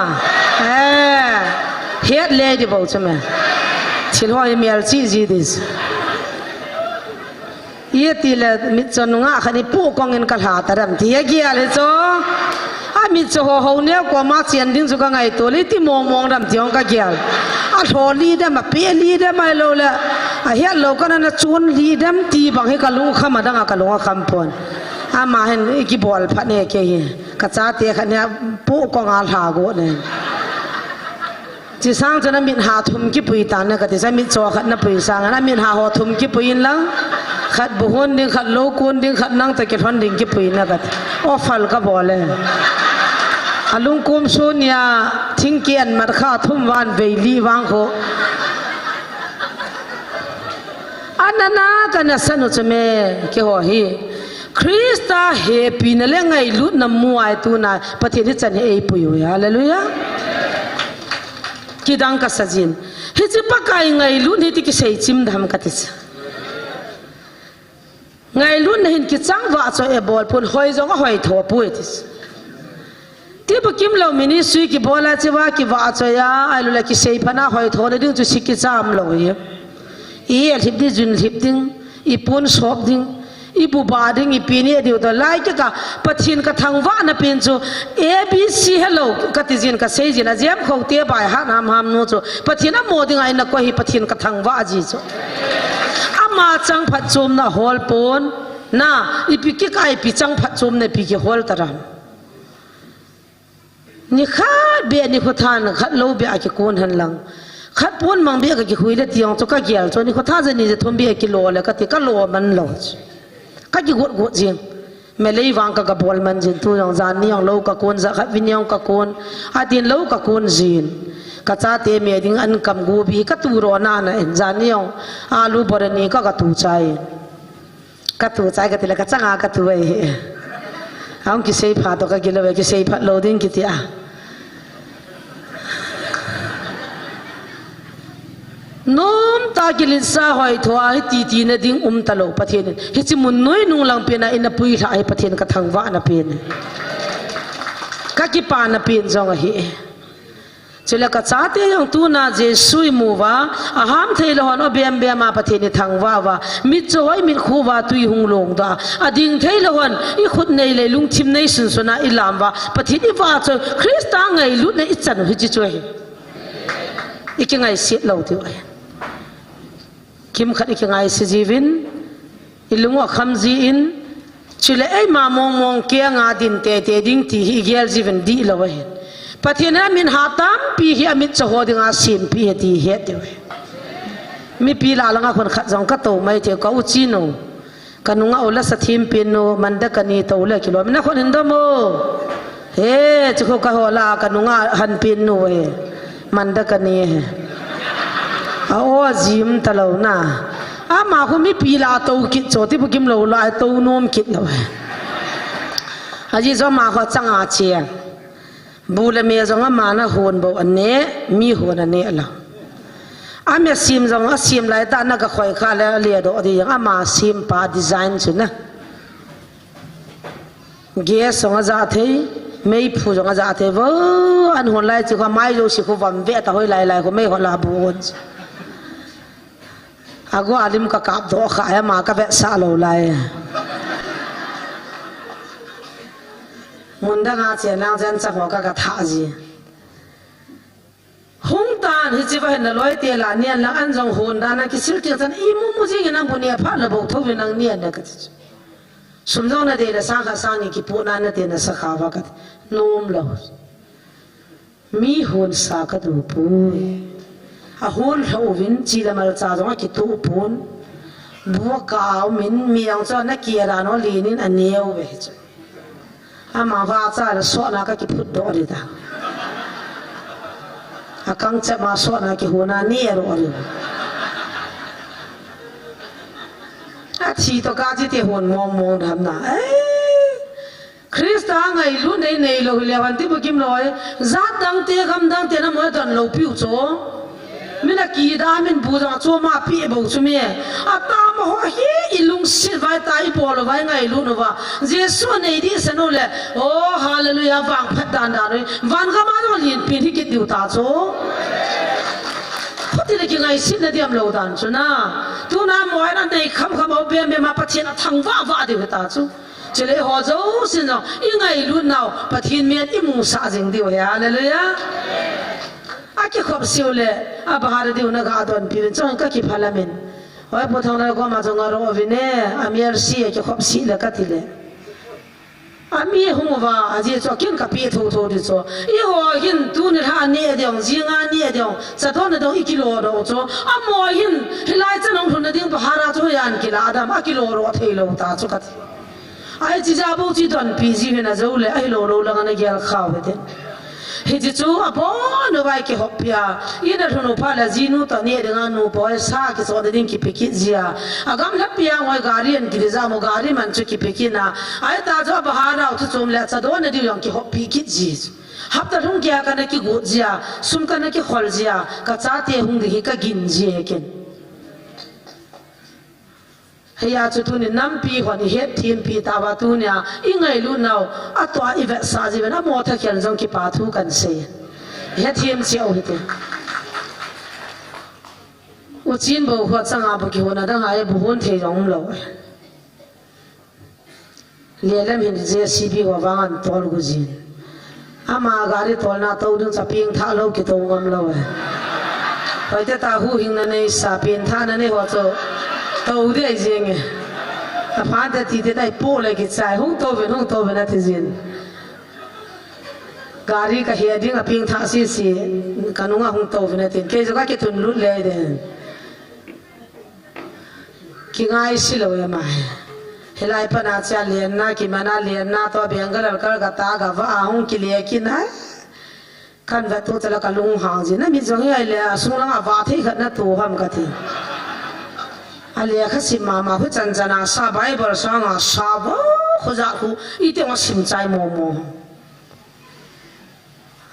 Eh. He le di bo chame. Thil ho mial chi ji dis. Ye ti le mit cho nunga khani pu kong in ka hla ta ram ti ye gial he cho. A mit cho ho ho ne ko ma chian ding chu ka ngai to le ti mong mong ram ti hong ka gial. A hlo li dem a pe li dem ai lo le. A hiat lo ka na na chun li dem ti bang he ka lung kham a dang a ka lung a kham pon. Ama hen i ki bol phat ne ke hi. Ka chate khat ne pu kong a hla go ne. Chi sang chun a mit ha thum kipui tan na ka ti sa mit cho khat na pui sang a mit ha ho thum kipui in lang. Khat bu hon ding, khat lo kun ding, khat nang ta ki thon ding kipui na ka ti. O fal ka bol e. A lung kum su nia thing ki an mat kha thum van vei li vang kho. Anana ka na sanu chu me ki ho hi. Krista he pi na le ngai lut na mu ai tu na Pathen hi chan he ei pui ui. Hallelujah. Kidang ka sajin. Hichi Pakai ngailut ni ti kisei chim dam ka ti cha. Ngailutna hin kichang vah choi e bol pun hoi jong a hoi tho pui ti cha. Ti bu kim lo ministry kibol a chiva kivah choi a, ai lu le kisei phana hoi tho le ding chu si kicham lo hi. I e lhip ding, jun lhip ding, i pun sop ding. I bu ba ding, i pi ni a diu to. Lai ke ka, Pathen ka thangvah na pen chu, A B C hello, ka ti jin, ka sei jin, a jem kho te bai, han ham ham nu chu. Pathen a mo ding a ina ko hi, Pathen ka thangvah ji chu. Ama chang phat chom na hol pon, na, i pi ki kai pi chang phat chom na pi ki hol ta ram. Ni khat be ni khu than khat lo be a kikun han lang. Khat pun mang be ka kikhui le tiang chu ka gial chu ni khu tha je ni je thum be kilo le ka ti ka lo man lo. Ka ki got got jing. Me lei vang ka ka bol man jin tu jong jan ni jong lo ka kun ja khat vin jong ka kun. A tin lo ka kun jin. Ka cha te me ding an kam gu bi ka tu ro na na en jan ni jong. Alu bor ni ka ka tu chai. Ka tu chai ka ti le ka changa ka tu ai. Aung ki sei pha to ka gilo ki sei phat lo ding ki ti a. Nom ta ki lin sa hoi thua hi ti ti na ding um ta lo Pathen. Hi chi mun noi nung lang pe na in a pui hla hi Pathen ka thangvah na pe na. Ka ki pa na pe jong a hi. Chule ka chate jong tuna Jesu i mu va, a ham thei lo hon o bem bem a Pathen i thangvah va, mit cho hoi mit khu va tui hung long da, a ding thei lo hon i khut nei le lungthim nei sun sun a i lam va, Pathen i va cho Krista ngailutna i chan u hi chi cho hi. I ki ngai sit lo ti u ahi. Kim khat i ki ngai sit ji vin, i lung u a kham ji in, chule ei ma mong mong kia nga din te te ding ti hi i gel ji vin di lo ahi. Pathen a min ha tampi hi a mit cho ho ding a sim pi hi ti hi ti u ahi. Mi pi la langa khun khat jong ka to mai te ka u chi no. Ka nunga u la sa thim pin nu, man da ka ni to le kilo. Mina khon hin do mo. He, chu kho ka ho la, ka nunga han pin nu he. Man da ka ni he. A o jim ta lo na. A ma khu mi pi la to kit cho, ti bu kim lo la, to nom kit lo he. A ji jo ma kho chang a che. Bu le me jong a ma na hon bo a ne, mi hon a ne lo. Ama sem jong, asem lai tah na ka khoi kha le, le doh di jong, ama sem pa design chu na. Gas jong aja thei, meiphu jong aja thei, vo, an hon lai chu kha mai jo si khu vam ve ta hoi lai lai khu mei hon la bu hon. Ago alim ka kap doh kha, ama ka vetsah lou lai. Mun dang a chen lang chen cha ho ka ka tha ji. Hung tan hiche va hin na loi te la nian lang an jong hon dan a kisil tiang chan imu mu jing in an bu ne pha la bo tho vin ang nian na ka ti chu. Sum jong na de la sang kha sang ni kipu na na te na sa kha va ka ti. Nom lo. Mi hon sa ka tu pu. A hon lo vin chi la mal cha jong a ki tu pun. Bu ka au min mi ang cho na ki ra no li nin a neo ve chu. Ama va cha la so na ka ki phut do ri ta. A kang cha ma so na ki hu na ni ro ri. A thi to ka ji te hon mong mong dam na. Eh, Krista ngailut nei nei lo le van ti bu kim loi. Jat dang te gam dang te na mo don lo piu cho. Min a ki da min bu jong a choma pi bo chu mi. A ta ma ho hi i lungsit vai ta i bol vai ngailut nu va. Jesu nei di se nu le. Oh, hallelujah, vang phat dan dan nu. Van gam a jong lin pin hi kit diu ta chu. Khuti le ki ngaisit na diam lo dan chu na. Tu na mo na nei kham kham o bem bem a Pathian a thang va va diu ta chu. Chule ho jo sin jong i ngailut nau Pathian min i mu sa jing diu he. Hallelujah. A kikhop siu le, a bahar diu na ga don pi vin chong ka ki phala min. Oi, pu thang na ko ma chong a ro vin e, a mial si a kikhop si le ka ti le. A mi hung va, a ji cho kin ka pi tho tho di cho. I ho hin tu ni ha ni a diong, ji nga ni a diong, cha don a diong i kilo ro cho. A mo hin, hilai cha nong thun na ding bahar a cho yan kila adam, a kilo ro thei lo ta cho ka ti. Ai chi ja bo chi don pi ji hin a jo le, ai lo lo lang na gel khau he te. Hi chi chu a bo no bai ki hop pia. I na thunu pha la ji nu to ni ding a nu poi sa ki so ding ki pi ki ji a. A gam la pia ngoi gari an ki ja mo gari man chu ki pi ki na. Ai ta jo bahar a chu chom le cha don na di yang ki hop pi ki ji. Hap ta hung kia ka na ki gu ji a. Sum ka na ki khol ji a. Ka cha te hung di hi ka gin ji he ken. Hia chu tuni nampi hon i het thim pi ta va tunia i ngailut nau a tua i vetsah ji ven a mo tha khen jong kipa thu kan sei. I het thim chiau hi te. U chin bo kho changa bo ki hon a dang a e bu hon thei jong lo. Lelem hin J C B ho vang an tol gu jin. Ama gari tolna to ding cha ping tha lo ki to ngam lo e. Hoi te ta hu hing na nei sa pin tha na nei ho cho. To de ai jing e. A phan te ti te tai po le ki chai hung to ven hung to ven a ti jin. Gari ka he ding a ping tha si si ka nunga hung to ven a tin. Kei jo ka ki tun lut le den. Kingai si lo ya mai. Hilai pana cha lian na, ki mana lian na, to Bengal kal ka ta ga va a hung ki le ki na. Kan va tu cha la ka lung hang ji na mi jong ya le a sung lang a va thei khat na tu ham ka ti. A le kha sim ma ma khu chan chan a sa Bible sang a sa ba khu ja khu i te ma sim chai mo mo.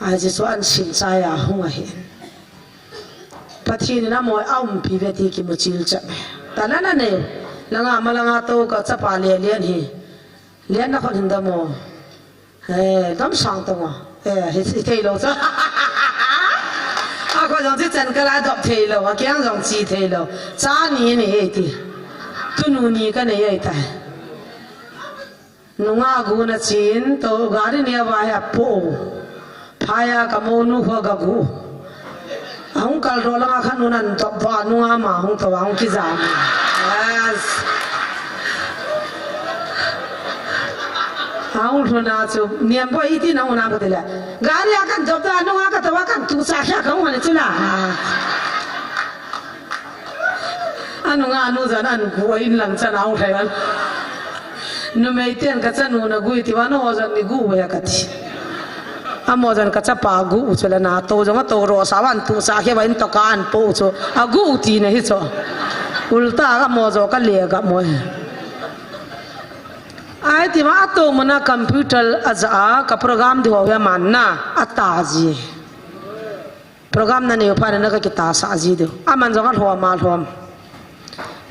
Ai Jesu an sim chai a hung ahi. Pathian in a moi a umpi ve ti kimu chil chap. Ta na na ne. Langa ma langa to ka chapa le lian hi. Lian na khon hin da mo. Eh, dam sang to mo. Eh, hi, hi thei lo cha. A ko jong chi chan ka la dop thei lo, a kiang jong chi thei lo. Cha ni ni he ti. Tu nu ni ka nei ai ta. Nunga gu na chin, to gari ni a va he a po. Phaya ka mo nu ho ga gu. A hung kal ro langa khan nu nan top to a nunga ma hung to a hung ki jam. Yes. A hung lhun a chu, niam bo i ti na hung na ko ti le. Gari a kan top to a nunga ka to a kan tu cha kha ka hung han chu la. Anu nga anu jan an gu a in lang chan au thai an. Numei ten ka chanu na gui ti va no jan ni gu ya ka ti. Amo jan ka chapa gu u chu la na to jong a to ro sa van tu sa khe va in to ka an po u chu. A gu u ti na hi chu. Ulta ka mo jo ka le ga mo. Ai ti va a to mo na computer a ja a ka program di ho ya man na a ta ji. Program nanei u phat na kakitahsah ji diu. Aman jong alhom alhom.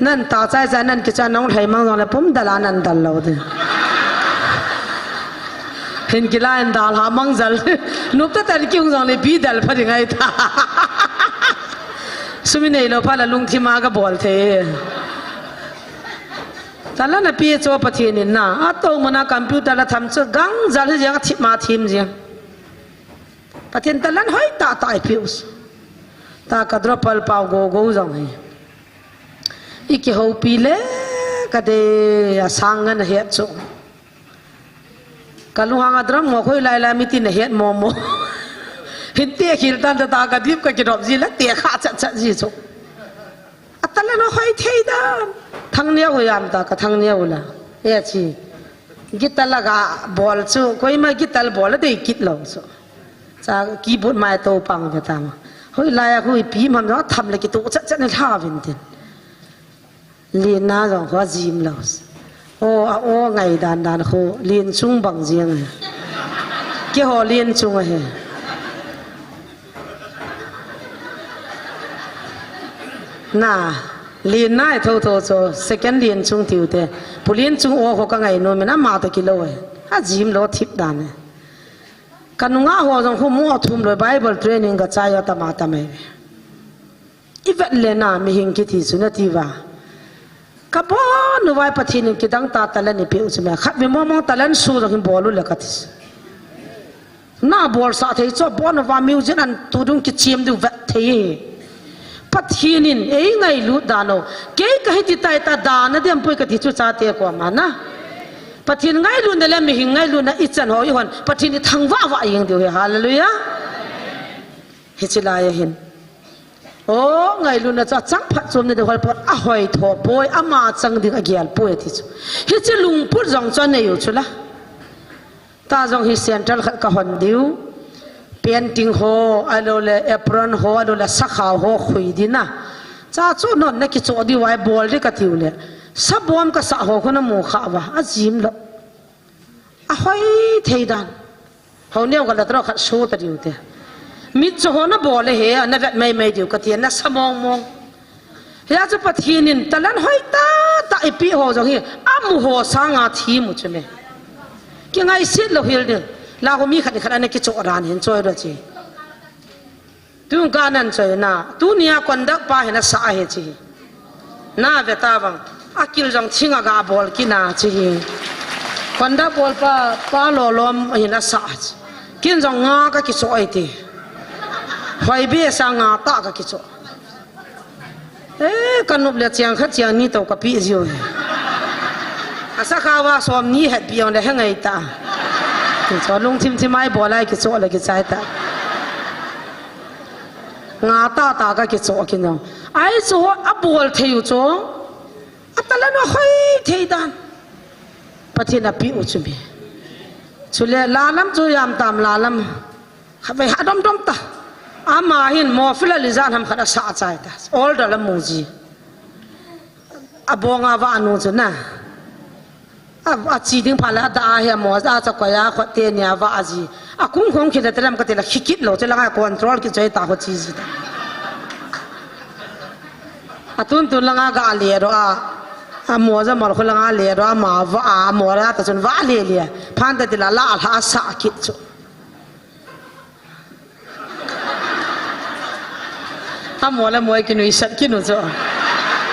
Nan tah chai chai nan kicha nong lhai mang jongle pum dal a nan dal lou ding. Hin kila in dal ha mang jal. Nup tah tah in kihung jongle bi dal pha ding ahi ta. Sum inei lou phat la lungthim a kabol thei. Talan ape chu Pathen in na. Atou mun a computer la tham chu gang jal hi jeng a thim a thim jeng. Pathen talan hoi tah tah eipeh u. Ta ka drop al pau go go jong hi. I kihoupi le ka dei a sang ngan a het chu. Ka lunghang a drop mo khoi lai lai mi tin a het mo mo. Hin te khil tan ta ka dip ka kidrop ji la te kha chat chat ji chu. Atalan ahoi thei dan. Thang neo ho jam ta ka thang neo la. E chi. Guitar la ga bol chu, koima guitar bol a dei kit lou chu. Cha keyboard mai to pang ve ta ma. Hoi lai a hoi pi mam jong tham le kitu chat chat ni lha vin tin. Lin na jong ho jim lou. O a o ngai dan dan ho lin chung bang jing. Ke ho lin chung a he. Na, lin nai tho tho cho, second lin chung tiu te. Pu lin chung o ho ka ngai no, min ama ta kilo e. A jim lo thip dan e. Ka nunga ho jong khu mo thum lo Bible training ka chai yo tama tama e. I vet le na, mi hing kiti chu na ti va. Ka bon u vai Pathen in kidang ta talan eipeh u chu me. Khat ve mo mo talan su jong hin bol u le ka ti. Na bolsah thei chu, bon uva music an tu dung kichim diu vet thei. Pathen in ei ngailut dan u. Kei kahi ti tai ta dan a diam poi kati chu chate koma na. Pathen ngailutna le mihem ngailutna ichan ho ihon. Pathen ithangvah vah jeng diu hi. Hallelujah. Hichi lai a hin. O, ngailutna chu achang phat chom na ding hol poi, ahoi tho poi, ama chang ding agel poi ati chu. Hichi lungput jong chu anei u chu la. Ta jong hi central khat ka hon diu. Painting ho, alo le apron ho, alo le sakhao ho khui ding na. Cha chu non na kicho diu ai bol ding ka tiu le. Sabom ka sa ho khu na mu kha va, ajim lo. Ahoi thei dan. Ho neo ka la tro khat su ta diu te. Mit cho ho na bol le he, na vet mai mai diu ka ti na sa mong mong. Hia chu Pathen in talan hoi tah tah eipeh ho jong hi, amu ho sanga thi mu chu me. Kingaisit lou hel ding. La ho mi khat ni khat ana kicho ran hin choi ro chi. Tun ka nan choi na, tunia conduct pa hin asa ahi chi. Na ve ta vang, akil jong thing a ga bol kit na chi hi. Conduct bol pa, pa lolom hin asa ahi chi. Kin jong nga ka kicho ai ti. Hoi be sa nga ta ka kicho. Eh, ka nup le chiang khat chiang ni to ka pi jiu hi. Asa kha va som ni het pi ong le he ngai ta. Kicho lungthim thim ai bol ai kicho le kichai ta. Nga ta ta ka kicho a kinong. Ai chu a bol thei u chu. A talan ahoi thei dan. Pathen a pi u chu mi. Chule la lam chu jam tam la lam. Kha ve ha dom dom ta. Ama hin mo fila li jan ham khat asa chai ta. Order la mu ji. A bong a va nu chu na. A, a chi ding pha la da a he mo a cha ko ya kho te nia va a ji. A kung khong khi da telam ka te la khi kit lo che la nga control ki choi ta ho chi ji ta. A tun tun la nga ga le ro a. A mo ja mol kho la nga le ro a ma va a mo ra ta chun va le le. Phan ta ti la la a lha sa kit chu. Amo le moi kinui sat kinu chu.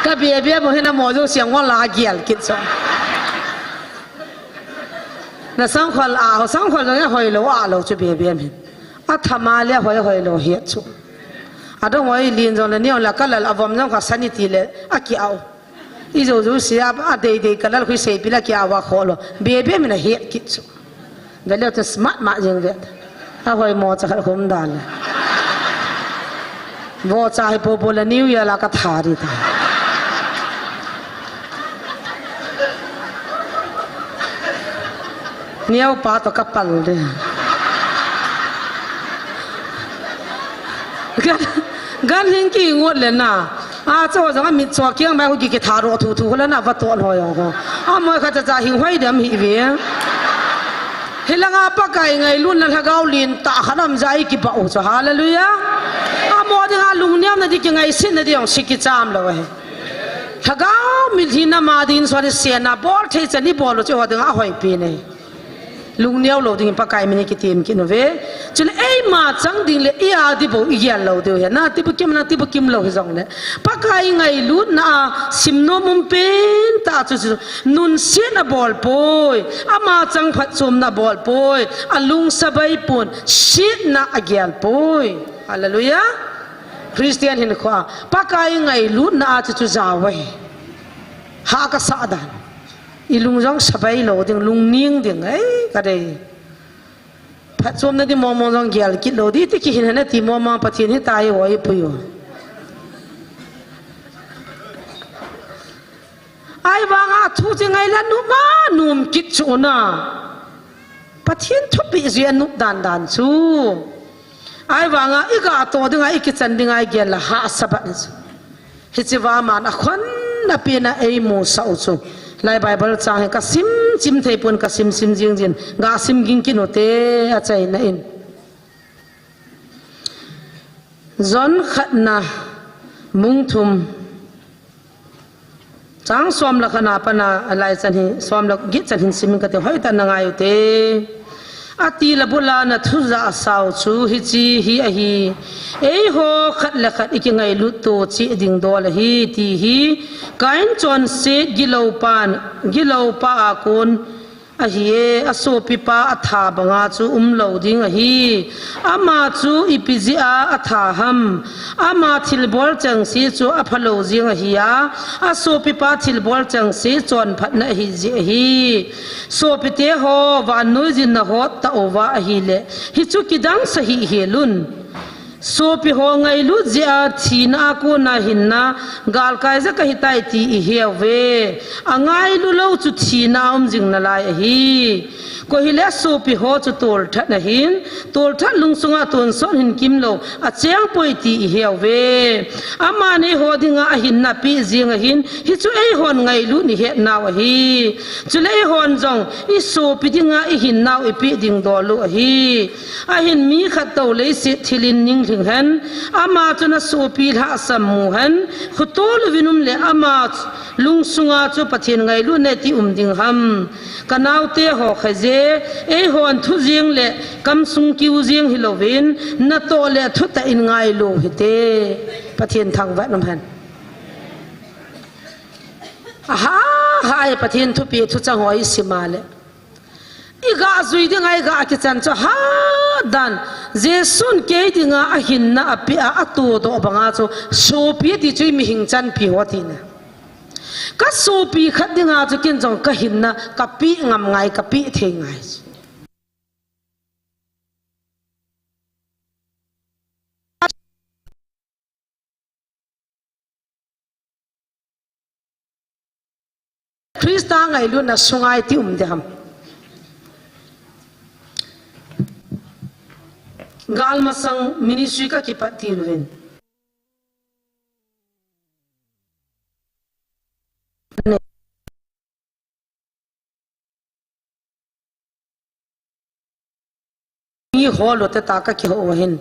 Ka bia bia mo hina mo jo siang wala gial kit chu. Na sangkhol a ho sangkhol jong hoi lo a lo chu bia bia min. A thama le hoi hoi lo hiat chu. A dong hoi lin jong le niong la ka lal a vom jong ka sani ti le a ki au. I jo jo sia a dei dei ka lal khui sei pila kia wa kho lo. Be be mina het kit chu. Be le tu smart ma jing ve. A hoi mo cha khat khum dan le. Vo cha hi po po le New Year la ka tha ri ta. Niau pa to ka pal de. Gan, gan hing ki ngot le na. A cho jong a mit cho kiang mai ko ki ki tha ro thu thu ko le na va to lo yo ko. A moi kha cha cha hing hoi dem hi ve. Hilanga Pakai ngailutna lhagao lentah khat aum jeh a ikipah u chu. Hallelujah. Amaho dinga lungneona ding, kingaisetna ding jong chu kicham lou ahi. Lhagao mitlhi nama ding chu, sena bol thei chan ibol u chu eiho dinga ahoipen ahi. Lungneo lou dingin Pakai min in kitem kit uve. Chule eima chang ding le i-a ding bou igel lou diu ahi. Nati bukim, nati bukim lou hijongle, Pakai ngailutna a simnom um pentah chu, chu nunsetna abol poi, ama chang phatchomna abol poi, alung sabai pon, setna agel poi. Hallelujah. Christian hinkhoa Pakai ngailutna a chu, chu jao ahi. Hah kasah dan. Ilung jong sabai lou ding, lungning ding, ei, kadei. Phatchomna ding mong mong jong gel kit lou ding, iti kihin ham nati mong mong, Pathen hitia eiho eipui u. Ahivanga thu chi ngailutna nom kit chu na. Pathen thupeh jeh a nom dan dan chu. Ahivanga igah toh dinga, ikichan dinga igel le hahsa bat ahi chu. Hiche va man akhonna pen a eimusah u chu. Lai Bible chang hi kasim chim thei pon, kasim sim jing jin, gasim ging kit u hite, achaina in. John khatna bung thum, chang som le khatna pat a lai chan hi, som le get chan hin simin kati, hoitah in nangai u hite. Atile bula nathu jahsau chu hiche hi ahi, eiho khat le khat ikingailut to cheh ding dol ahi, ti hi Kain chonset gilou pan, gilou pa a kon ahi e, asopipa atha banga chu umlou ding ahi. Ama chu ipi jeh a atha ham? Ama thilbol chengse chu aphalou jeng ahi a, asopipa thilbol chengse chonphatna ahi jeh ahi. Sopite ho, vannoi jin nahot tauva ahile, hichu kidang sah hih hel un. Sopi ho ngailut jeh a thina a kona hinna galkai ja kahitai ti ihe uve. Angailu lou chu thina a um jing nalai ahi. Koi hile sopi ho chu tolthat ahin, tolthat lungsunga tonsot hin kimlou acheng poi ti ihe uve. Aman eiho dinga ahinna apeh jeng ahin, hichu eihon ngailut ihet nau ahi. Chule eihon jong isopi dinga ihinnau ipeh ding dol u ahi. Ahin mi khat tou leiset thil in ninglhing hen, ama chun asopi lhahsam mu hen, khotol uvin um le ama lungsunga chu Pathen ngailutna iti um ding ham? Kanaote ho, khaije, eihon thu jeng le kamsung kiu jeng hilouvin, natoh le thutah in ngailu hite. Pathen thangvah in um hen. Aha, hai Pathen thupeh thuchang ho isim a le, igah jui dinga igah kichan chu hadan, Jesun kei dinga ahinna apeh a, atodoh banga chu sopi ati chu mihing chanpi ho tina. Kasopi khat dinga chu ken jong kahinna kapeh ngam ngai, kapeh thei ngai. Christa ngailutna sunga iti um ding ham? Gal masang ministry kakipat til uvin, mi hol u te ta kakihou u ahin,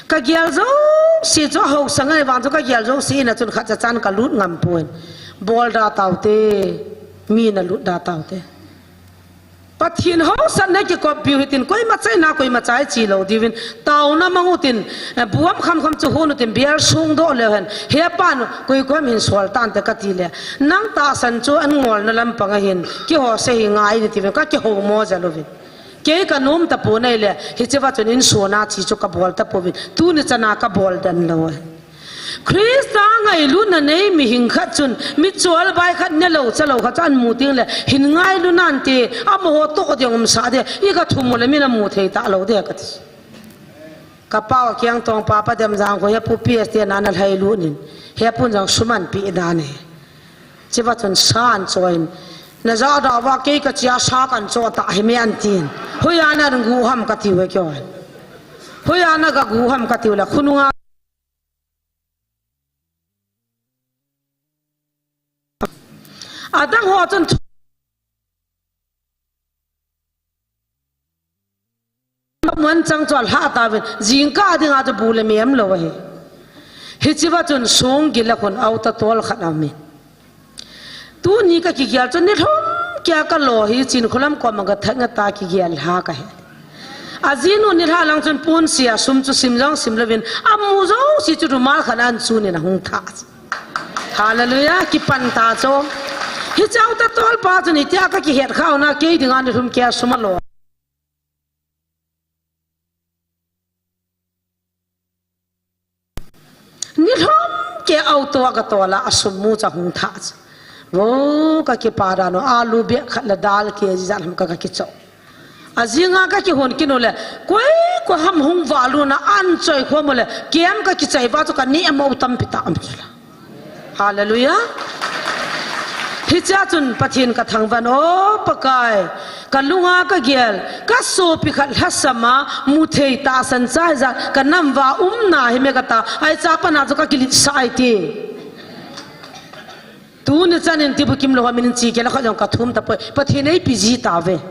kagel jouse chu, haosa ngai vang chu kagel jouse in a chun khatcha chan kalut ngam pon. Bol da taute, mi nalut da taute. Pathen haosatna kikop piu hitin, koima chaina koima chai chi lou diuvin, taona mang utin, eh, buam kham kham chu hon utin, bial sung doh leu hen, hepan koi koiham hin sol tante kati le, nang tahsan chu an ngolna lampang ahin, kihou se hi ngai ni tiuvin, kakihou mo jal uvin. Kei kanom tapon ahile, hiche va chun insung a chi chu kabol tapouvin, tuni chana kabol den lou. Christa ngailutna nei mihing khat chun, michol bai khat, nelou chalou khat chu amu teng le, hin ngailu nante, amaho toh ding umsah ding, ika thum u le min amu thei talou ding kati. Kapau a kiang tong pa pa dem jang ko, hepu P S T na na lhailut nin, hepun jang suman pi dan e. Chiva chun san choin, na ja da va kei kachia sa kan cho ta hi me antin. Hoiya nagu ham katiu e kio. Hoiya nagagu ham katiu le, khununga Adang ho chun thu-, mun chang chu alha tauvin, jingkah dinga chu bu le me umlou ahi. Hichea chun song gila khun auta tol khat aumin. Tuni kakigel chu nilhum keiya kalo hi Chinkholam koma kathah ngata kigel lha kahi. Ajinu nilhah lang chun ponsia sum chu sim jong sim louvin, amu jouse chu rumal khat a ahin chunin ahung thah. Hallelujah, kipan ta chu. Hiche auta tolpa chun itia kakihet khah u na, kei dinga nilhum keiya sum alo. Nilhum keiya auto a katol a, asum mu chu ahung thah chu. Vo, kakipa dan u, alu bag khat le dal kg jat ham ka, kakichoh. Ajinga kakihon kit u le, koi, koi ham hung valut na, ahin choi khom u le, kem kakichai uva chu kaneh mo tampi tah um chu la. Hallelujah. Hichea chun Pathen kathangvah in, O Pakai, kalunga kagel, kasopi khat lhasam a, muthei tahsan cha hijat, kanam uva umna hi me kata, ahi cha pana chu kakiletsah ahi ti. Tuni chan in Tibukimlou ho min in chi kei le khat jong kathum tapoi, Pathen in eipe ji tauve.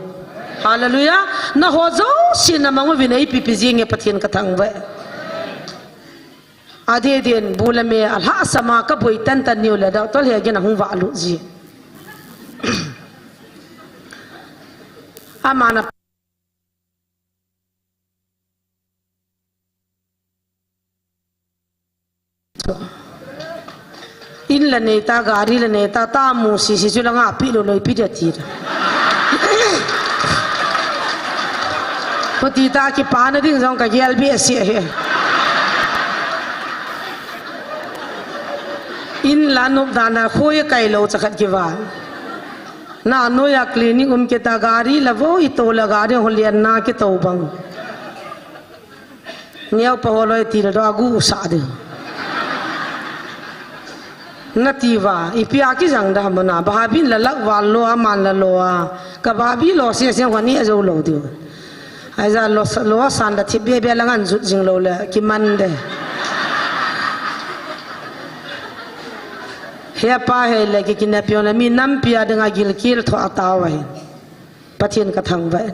Hallelujah. Nangho jouse namang uvin eipe pe jinge Pathen kathangvah e. Adeh din, bu le me alhasam a kaboi tantan niu le, Doctor Hegin ahung valut ji. Aman a In la nei ta, gari la nei ta, ta mu sisi chu la nga pi lou lou pi dia ti ta. Ko ti ta kipana ding jong kagel behseh e. In la nop dan a khoi kai lou cha khat kival. Na noiya clinic um kit a gari la vo ito la gari ho lian na kito bang. Neo pa holoi ti la do agu sa de. Na ti uva, ipi a kijang da mo na, ba ha bin la lak val lo a, man la lo a, ka ba bi lo se se ho ni a jo lo de. Aija lo sa, lo san da thip be be la ngan jut jing lo le, kiman de. He pa he le ki kinapion le mi nampi a dinga gilkel tho a tao ahi. Pathen kathangvah e.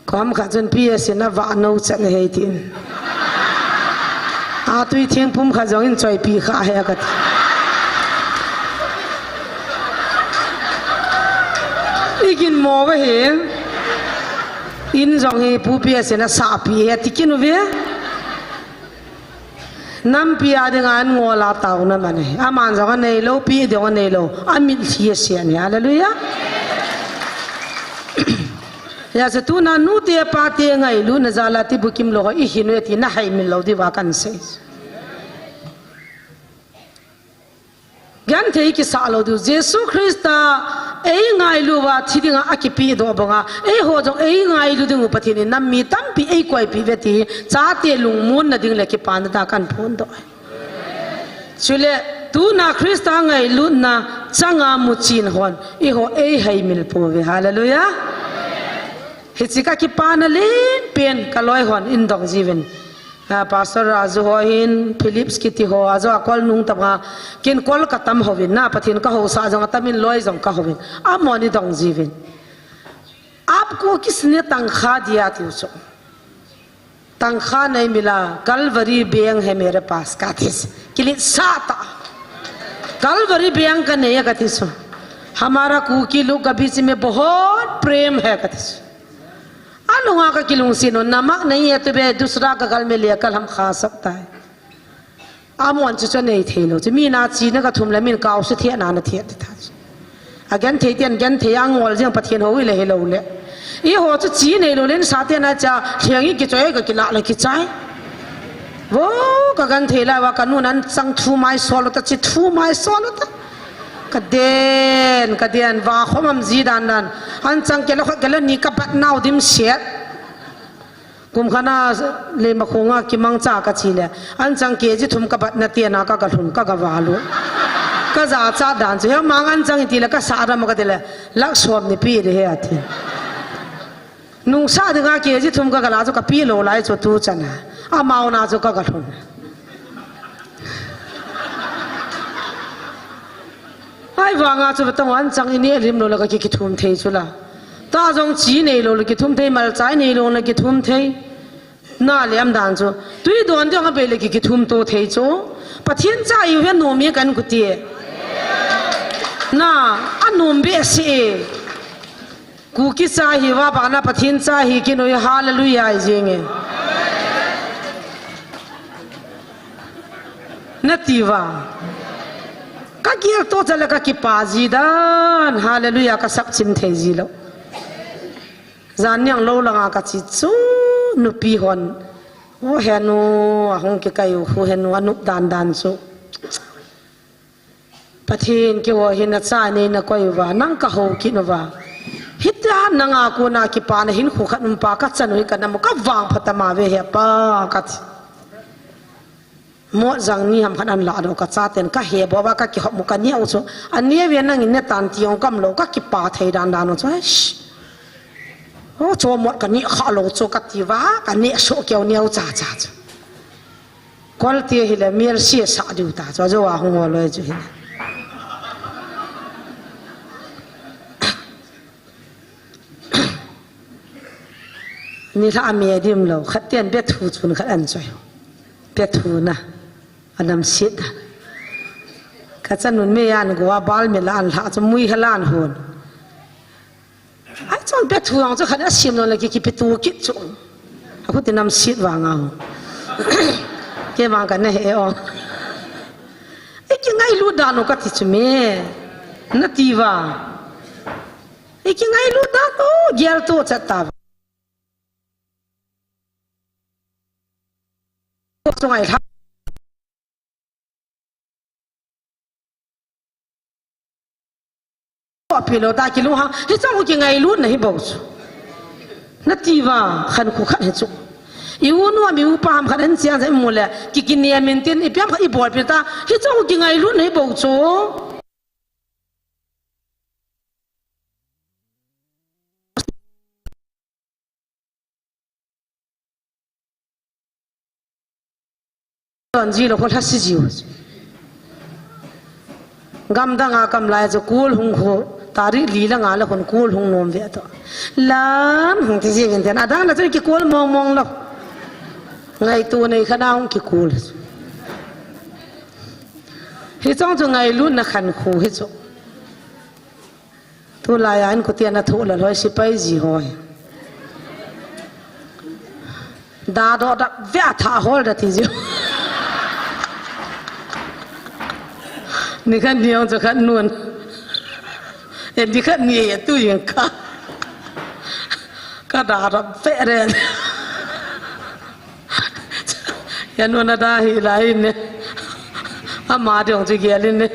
Kom khat chun P S in avah nou chat na hei tin. Atui thingphung khat jong in choipi kha he kati. Igin mo ve he. In jong hi Pu P S in asahpi he ti kit uve. Nampi a dinga an ngol a taona man ahi. Aman jong anei lou, pi jong anei lou. Amit hi asen ahi. Hallelujah. Hijeh chun tuna nute pate ngailutna jal a Tibukimlou ho ihin uve ti nahaimil lou diuva kahin sei. Genthei kisah lou diu. Jesu Christa eingailu uva thi dinga akipehdoh banga, eiho jong eingailu diu Pathen in nam mi tampi eikoipeh uve ti hi, chate lungmonna ding le kipana dinga kahin phondoh. Chule, tuna Christa ngailutna changa muchen hon, eiho eihaimil pouve. Hallelujah. Hiche kakipana lenpen kaloi hon eidong jiuvin. Ah, Pastor Raju ho hin, Phillips kiti ho, ajo a kol nung tama, ken kol katam hovin na, Pathen kahousah jong atam in loi jong kahouvin. Amahon eidong jiuvin. आपको किसने तनख्वाह दिया tiu chu. तनख्वाह नहीं मिला, Calvary Bank है मेरे पास kati chu. Kiletsah tah. Calvary Bank ka nei e kati chu. हमारा कुकी लोग के बीच में बहुत प्रेम है kati chu. Alunga kakilungset u, नमक नहीं है तो बे दूसरा का गल में लेकर हम खा सकता है. Amahon chu chu anei thei lou chu. Mi na china kathum le min kaosa thei na na thei ti ta chu. Agenthei ten genthei angol jeng Pathen hou le hilou le. Eiho chu chi neilou le sa ten acha theng i kichoi ka kila le kichai. Vo, kagenthei lai uva kanu nan chang thu mai sol ta chi thu mai sol ta. Kaden, kaden, va khom am ji dan dan. An chang kilo khat kilo ni kabat nau dimset. Kum khat na Leimakhong a kimangcha kache le. An chang kg thum kabat na tia na ka, kalhun ka, kavalut. Kajachat dan chu. Hemang an chang iti le kasa dam kati le. Lakh som ni pe ding ahi ati. Nungsa dinga kg thum ka, kala chu kapeh lou lai chu tu chan a. Amau na chu ka, kalhun. Ahivanga chu betam an chang ini lim lou la kaki kithum thei chu la. Cha jong chi neilou le kithum thei, malchai neilou le kithum thei. Na le am dan chu. Tui don ding a bei le ki, kithum to thei chu. Pathen cha iu he nom e kan kuti. Na, anom behseh e. Kuki cha hi va, bana Pathen cha hi kinoi, hallelujah i jing e. Nati va. Ka gel to cha le ka kipa ji dan, hallelujah, ka sapchim thei ji lou. Jan niang lou langa ka che chu, nupi hon. O henu, ahung kikai u khu henu, anup dan dan chu. Pathen keiho hin nacha nei nakoi uva, nang ka hou kit uva. Hitia nanga kona kipana hinkho khat um pa ka chan u hi ka nam u ka vangphat ama ve he pa ka ti. Mot jang ni ham khat an ladoh ka chaten ka he bou va ka kihop u ka neh u chu. Aneh ve nangin ne tan ti ong kam lou ka kipa thei dan dan u chu. Eish. O chu mot ka neh kha lou chu ka ti va ka neh soh keu neu cha cha chu. Kol ti hile mial sia sa diu ta chu, ajo a hung ho loi chu hile. Ni lha a mi a dim lou, khat tian be thu chun khat an choi. Be thu na, a nam sit da. Ka chan nun me an go a bal me la an lha chu mui ha lan hon. Ai chon be thu ang chu khat a sim lou le ki, ki pe tu kit chu. A khu ti nam sit vang ang. Ke vang ka na he o. I kingailut dan u ka ti chu me. Nati va. I kingailut dan u, gel to chat ta. Chu ngai lha. Pi lou ta kilunghang, hichang u kingailutna hi bou chu. Nati va, khankho khat hi chu. I u nu a mi u pa ham khat an chiang ja i mu le, ki kiniam in tin, ipi ham khat i bol pi ta, hichang u kingailutna hi bou chu. Ton ji lou kho lha si jiu. Gam dang a kam lai chu kul hung kho, tarik li langa le khun kul hung nom ve to. Lam hung ti ji vin ten, adang na chu kikul mong mong lou. Ngaito nei kha na hung kikul. Hichang chu ngailutna khankho hi chu. Tulai a in kutian a thu la loi sipai ji hoi. Da do da ve a tha hol da ti ji. Ni khat ni ong chu khat nun. E ni khat ni e tu yin ka. Ka da da ve re. Yan wana da hi lai ne. Ama dong chu gel ne.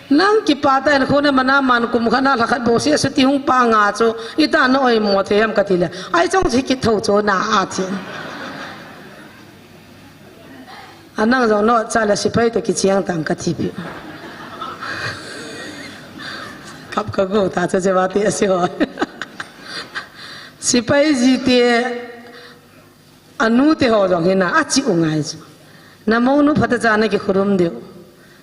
Nang kipa ta in khone mana man kum khana lha khat bo se se ti hung pa nga chu. Ita na oi mo the yam ka ti le. Ai chong thi ki tho cho na a thi. Anang jong no cha le sipai to ki chiang tang ka ti pi. Kap ka go ta cha je wa ti a se ho. Sipai ji te Anu te ho jong hina, a chi u ngai chu. Na mou nu phate cha na ki khurum diu.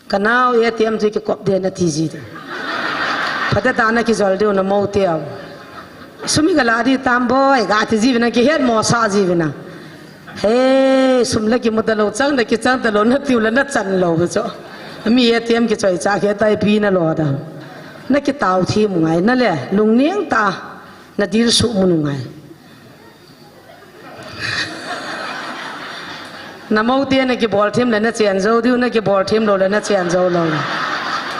Ka nau e ti am chu ki kop de na ti ji diu. Phate ta na ki jol diu na mou te au. Sumi ka la di tam boi, ka ti ji vina ki het mo sa ji vina. He, sum la ki mu ta lou, chang la ki chang ta lou, na tiu la na chan lou chu. Mi e ti am ki choi cha ki tai pi na lou da. Na ki tau thi mu ngai na le, lung niang ta. Na dil su mu nu ngai. Na mou te na ki bol thim le na chen jou diu, na ki bol thim lou le na chen jou lou.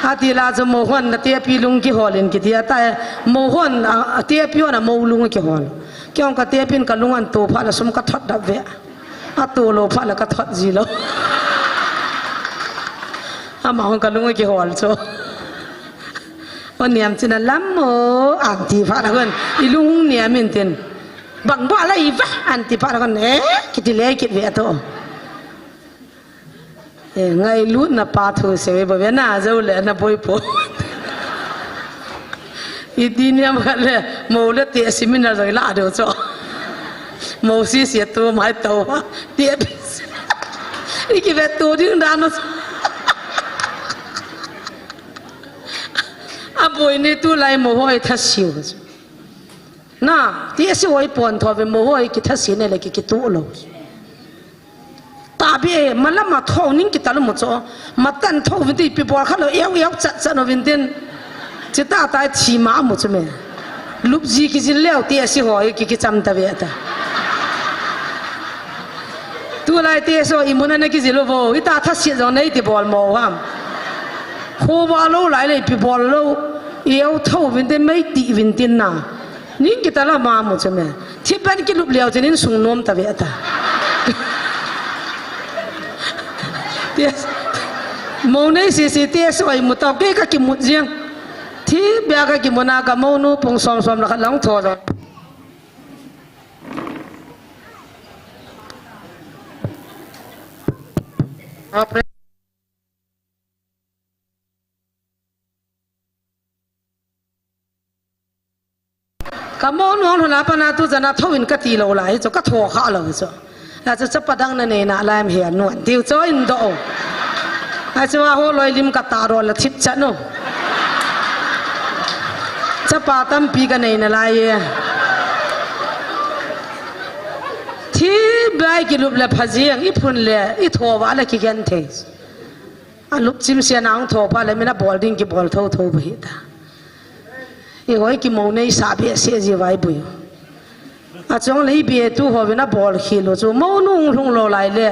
A ti la chu mou hon na te pi lung ki hol in ki ti a ta e, mou hon a, a te pi hon a mou lung ki hol. Ki ong ka te pin ka lung an to pha la sum ka thot da ve. A to lou pha la ka thot ji lou. Ama hon ka lung ki hol chu. O niam china lam mo, an ti pha la kon, i lung niam in tin. Bang ba la i va, an ti pha la kon, eh, ki ti le ki ve to. Eh, ngailutna pa thu se ve ba ve na jo le na boi po. I ti niam kha le, mo le te seminar jo la do cho. Mo si si to mai to va. Te. I ki ve to ding da no. A boi ni tulai mo hoi tha siu. Na, ti asi hoi pon tho ve mo hoi ki thasi ne le ki ki tu lo. Ta bi e, malam a tho ning ki ta lo mo cho. Matan tho vin ti pi bol kha lo, eu, eu, chat, chat no vin tin. Chi ta tai thi ma mo chu me. Lup ji ki jin leo ti asi hoi ki ki cham ta ve ta. Tu lai ti so i mun a na ki jil lo vo, i ta thasi jong nei ti bol mo ham. Kho ba lo lai le pi bol lo. Eu tho vin tin mei ti vin tin na. Ning ki ta la ma mo chu me. Thi pen ki lup leo chen in sung nom ta ve ta. Yes. Mo nei si si ti soi mu ta ke ka ki mut jiang. Thi bia ka ki muna ka mo nu pung som som la ka lang tho lo. Ka mo nu hon hon a pa na tu jana tho in ka ti lo lai, chu ka tho kha lo chu. La chu chapa dang na nei na lai em he nuan, tiu cho in do. A chu a ho loi lim ka ta ro la thip cha no. Chapa tampi ka nei na lai e. Thi bai ki lup le pha jiang, i phun le, i tho va le ki gen thei. A lup chim sia na ang tho pa le mina bol ding ki bol tho tho ba hi ta. I hoi ki mo nei sa bia se ji vai bui. A chong le i bia tu ho vin a bol khi lo chu mo nung lhung lo lai le.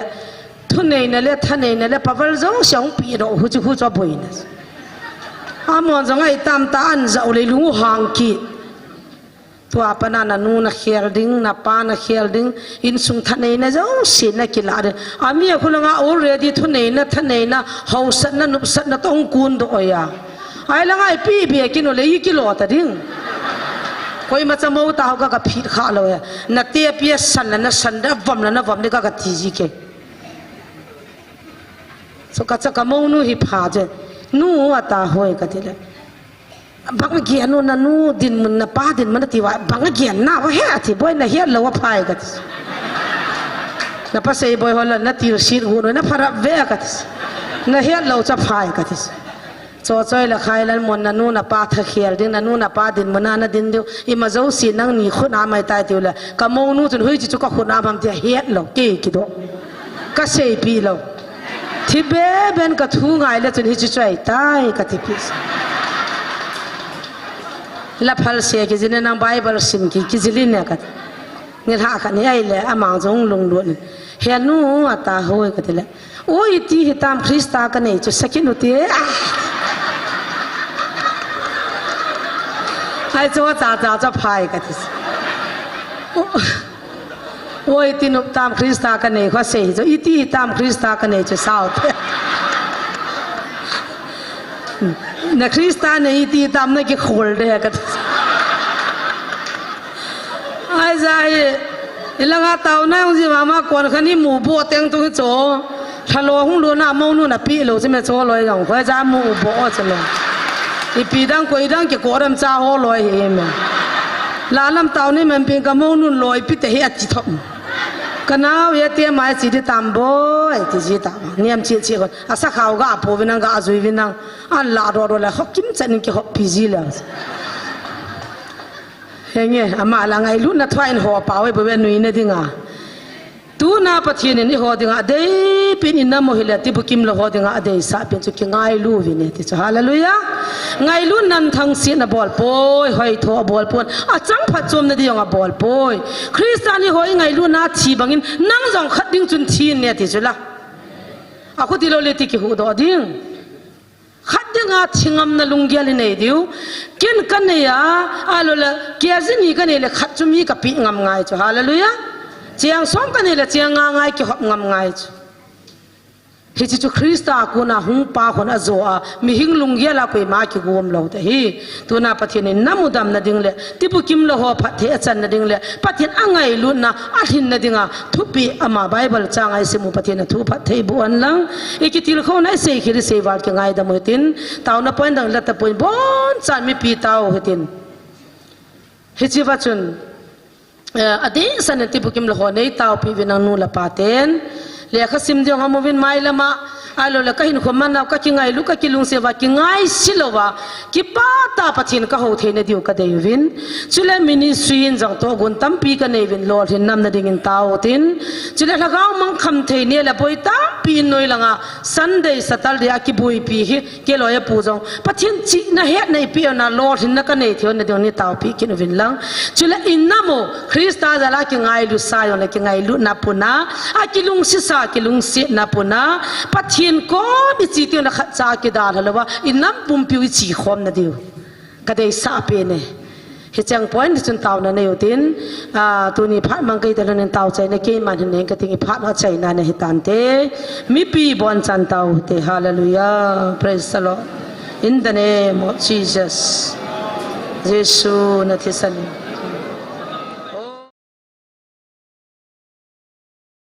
Thu nei na le, tha nei na le, paval zo siang pi ro hu chu hu cho bui na. A mon zo ngai tam ta an zau le lu hang ki. Tua pa na na nu na khel ding, na pa na khel ding, insung tha nei na zo si na ki la ding. A mi a khu la nga already thu nei na, tha nei na, hau sat na, nup sat na tong kun do oya. Ai la ngai pi bia ki no le i ki lo ta ding. Koi ma cha mo ta ho ka ka phit kha lo ya. Na te pi a san la na san da, vom la na vom le ka ka ti ji ke. So ka cha ka mo nu hi pha je. Nu a ta hoi ka ti le. Bang a gen u na nu dinmun na pa dinmun na ti va, bang a gen na va he a ti boi na hiat lo a phai ka ti. Na pa sei boi ho la na ti sit gu no na pharap ve ka ti. Na hiat lo cha phai ka ti. Cho choi la khai lan mon na nu na pa tha khel ding na nu na pa dinmun na na din diu. I ma zo si nang ni khut a mai tai tiu la. Ka mo nu chun hui chi chu ka khut a mam ti hiat lo ke ki do. Ka sei pi lo. Thi be ben ka thu ngai le chun hi chi choi tai ka ti pi. La phal se ki jin nang Bible sim ki, ki jilin ne ka. Ni lha ka ni ai le amang jong lung lu ni. He nu a ta hoi ka ti le. Oi ti hi tam Krista ka nei chu sakin u ti. Ai cho cha cha cha phai ka ti. Oi ti nup tam Krista ka nei kho sei chu. I ti hi tam Krista ka nei chu sao te. Na Krista nei i ti tam na ki khol de ka ti. Ai za hi, i la nga tau na ong ji mama kon khan i mu bo teng tung cho. Thalo hung lo na mo nu na pi lo chi me cho loi jong. Khoi za mu bo o chi lo. I pi dang koi dang ki ko ram cha ho loi hi me. La lam tau ni men pin ka mo nu loi pi te hi a ti thop. Ka nau ye te mai chi di tam boi ti ji ta. Niam chi chi ko. A sa khau ga a po vin ang ga a zui vin ang. An la ro ro la ho kim chan ki ho pi ji la. Henge, ama la ngailutna thua in ho pau e bo ve nui na dinga. Tuna Pathian in i ho dinga, a dei pin in na mo hi le ti bukim lo ho dinga, a dei sa pin chu ki ngailu vi ne ti chu. Hallelujah. Ngailu nam thang si na bol poi, hoi tho bol pon. A chang phat chom na ding a bol poi. Christian i ho i ngailu na thi bangin, nang jong khat ding chun thi ne ti chu la. A khu ti lo le ti ki hu do ding. Khat dinga thi ngam na lunggel i nei diu. Ken ka nei a, a lo le, kia jini ka nei le khat chu mi ka pi ngam ngai chu. Hallelujah. Chiang som ka nei le chiang nga ngai ki hop ngam ngai chu. Hichi chu Krista a kuna hung pa khon a zo a, mihing lunggel a koima ki gom lo te hi. Tuna Pathian in na mudam na ding le, Tibukim lo ho phatthei a channa ding le, Pathian a ngailutna, a lhinna dinga, thupi ama Bible chang a i sim u Pathian a thu phatthei bu an lang, i kitilkhouna i sei khel i sei val ki ngaidam u hitin, tauna point dang la tapoi bonchan mipi tao hitin. Hichi va chun, eh, a dei san in Tibukim lo ho nei taopi uvin nang nu le pa ten, lekha sim ding ham uvin mai lama, Ahilou le kahinkho manau, kakingailu, kakilungset uva, kingaise louva, kipah tah a Pathen kahou theina diu kadei uvin. Chule ministry in jong tohgon tampi kanei uvin, lolhin namna dingin tao tin. Chule lhagao mangkham thei ni le boi tampi in noi langa Sunday, Saturday a kiboipi hi, kei loi apu jong Pathen chihna hetna eipeh na, lolhinna kanei theina dingin taopi kit uvin lang. Chule inam u Christa jal'a kingailusa jongle kingailutna puna, akilungsisa kilungsetna puna, Pathen kom iche teng le khatcha kidalha louva inam pumpiu iche khomna diu kadeisah pen e. Hicheng point chun taona nei utin, ah, tuni phat mang kei talou in tao chaina keiman hin nei kating, iphat a chaina nahi tante. Mipi bonchan tao te. Hallelujah. Praise the Lord. In the name of Jesus. Jesu nathisan.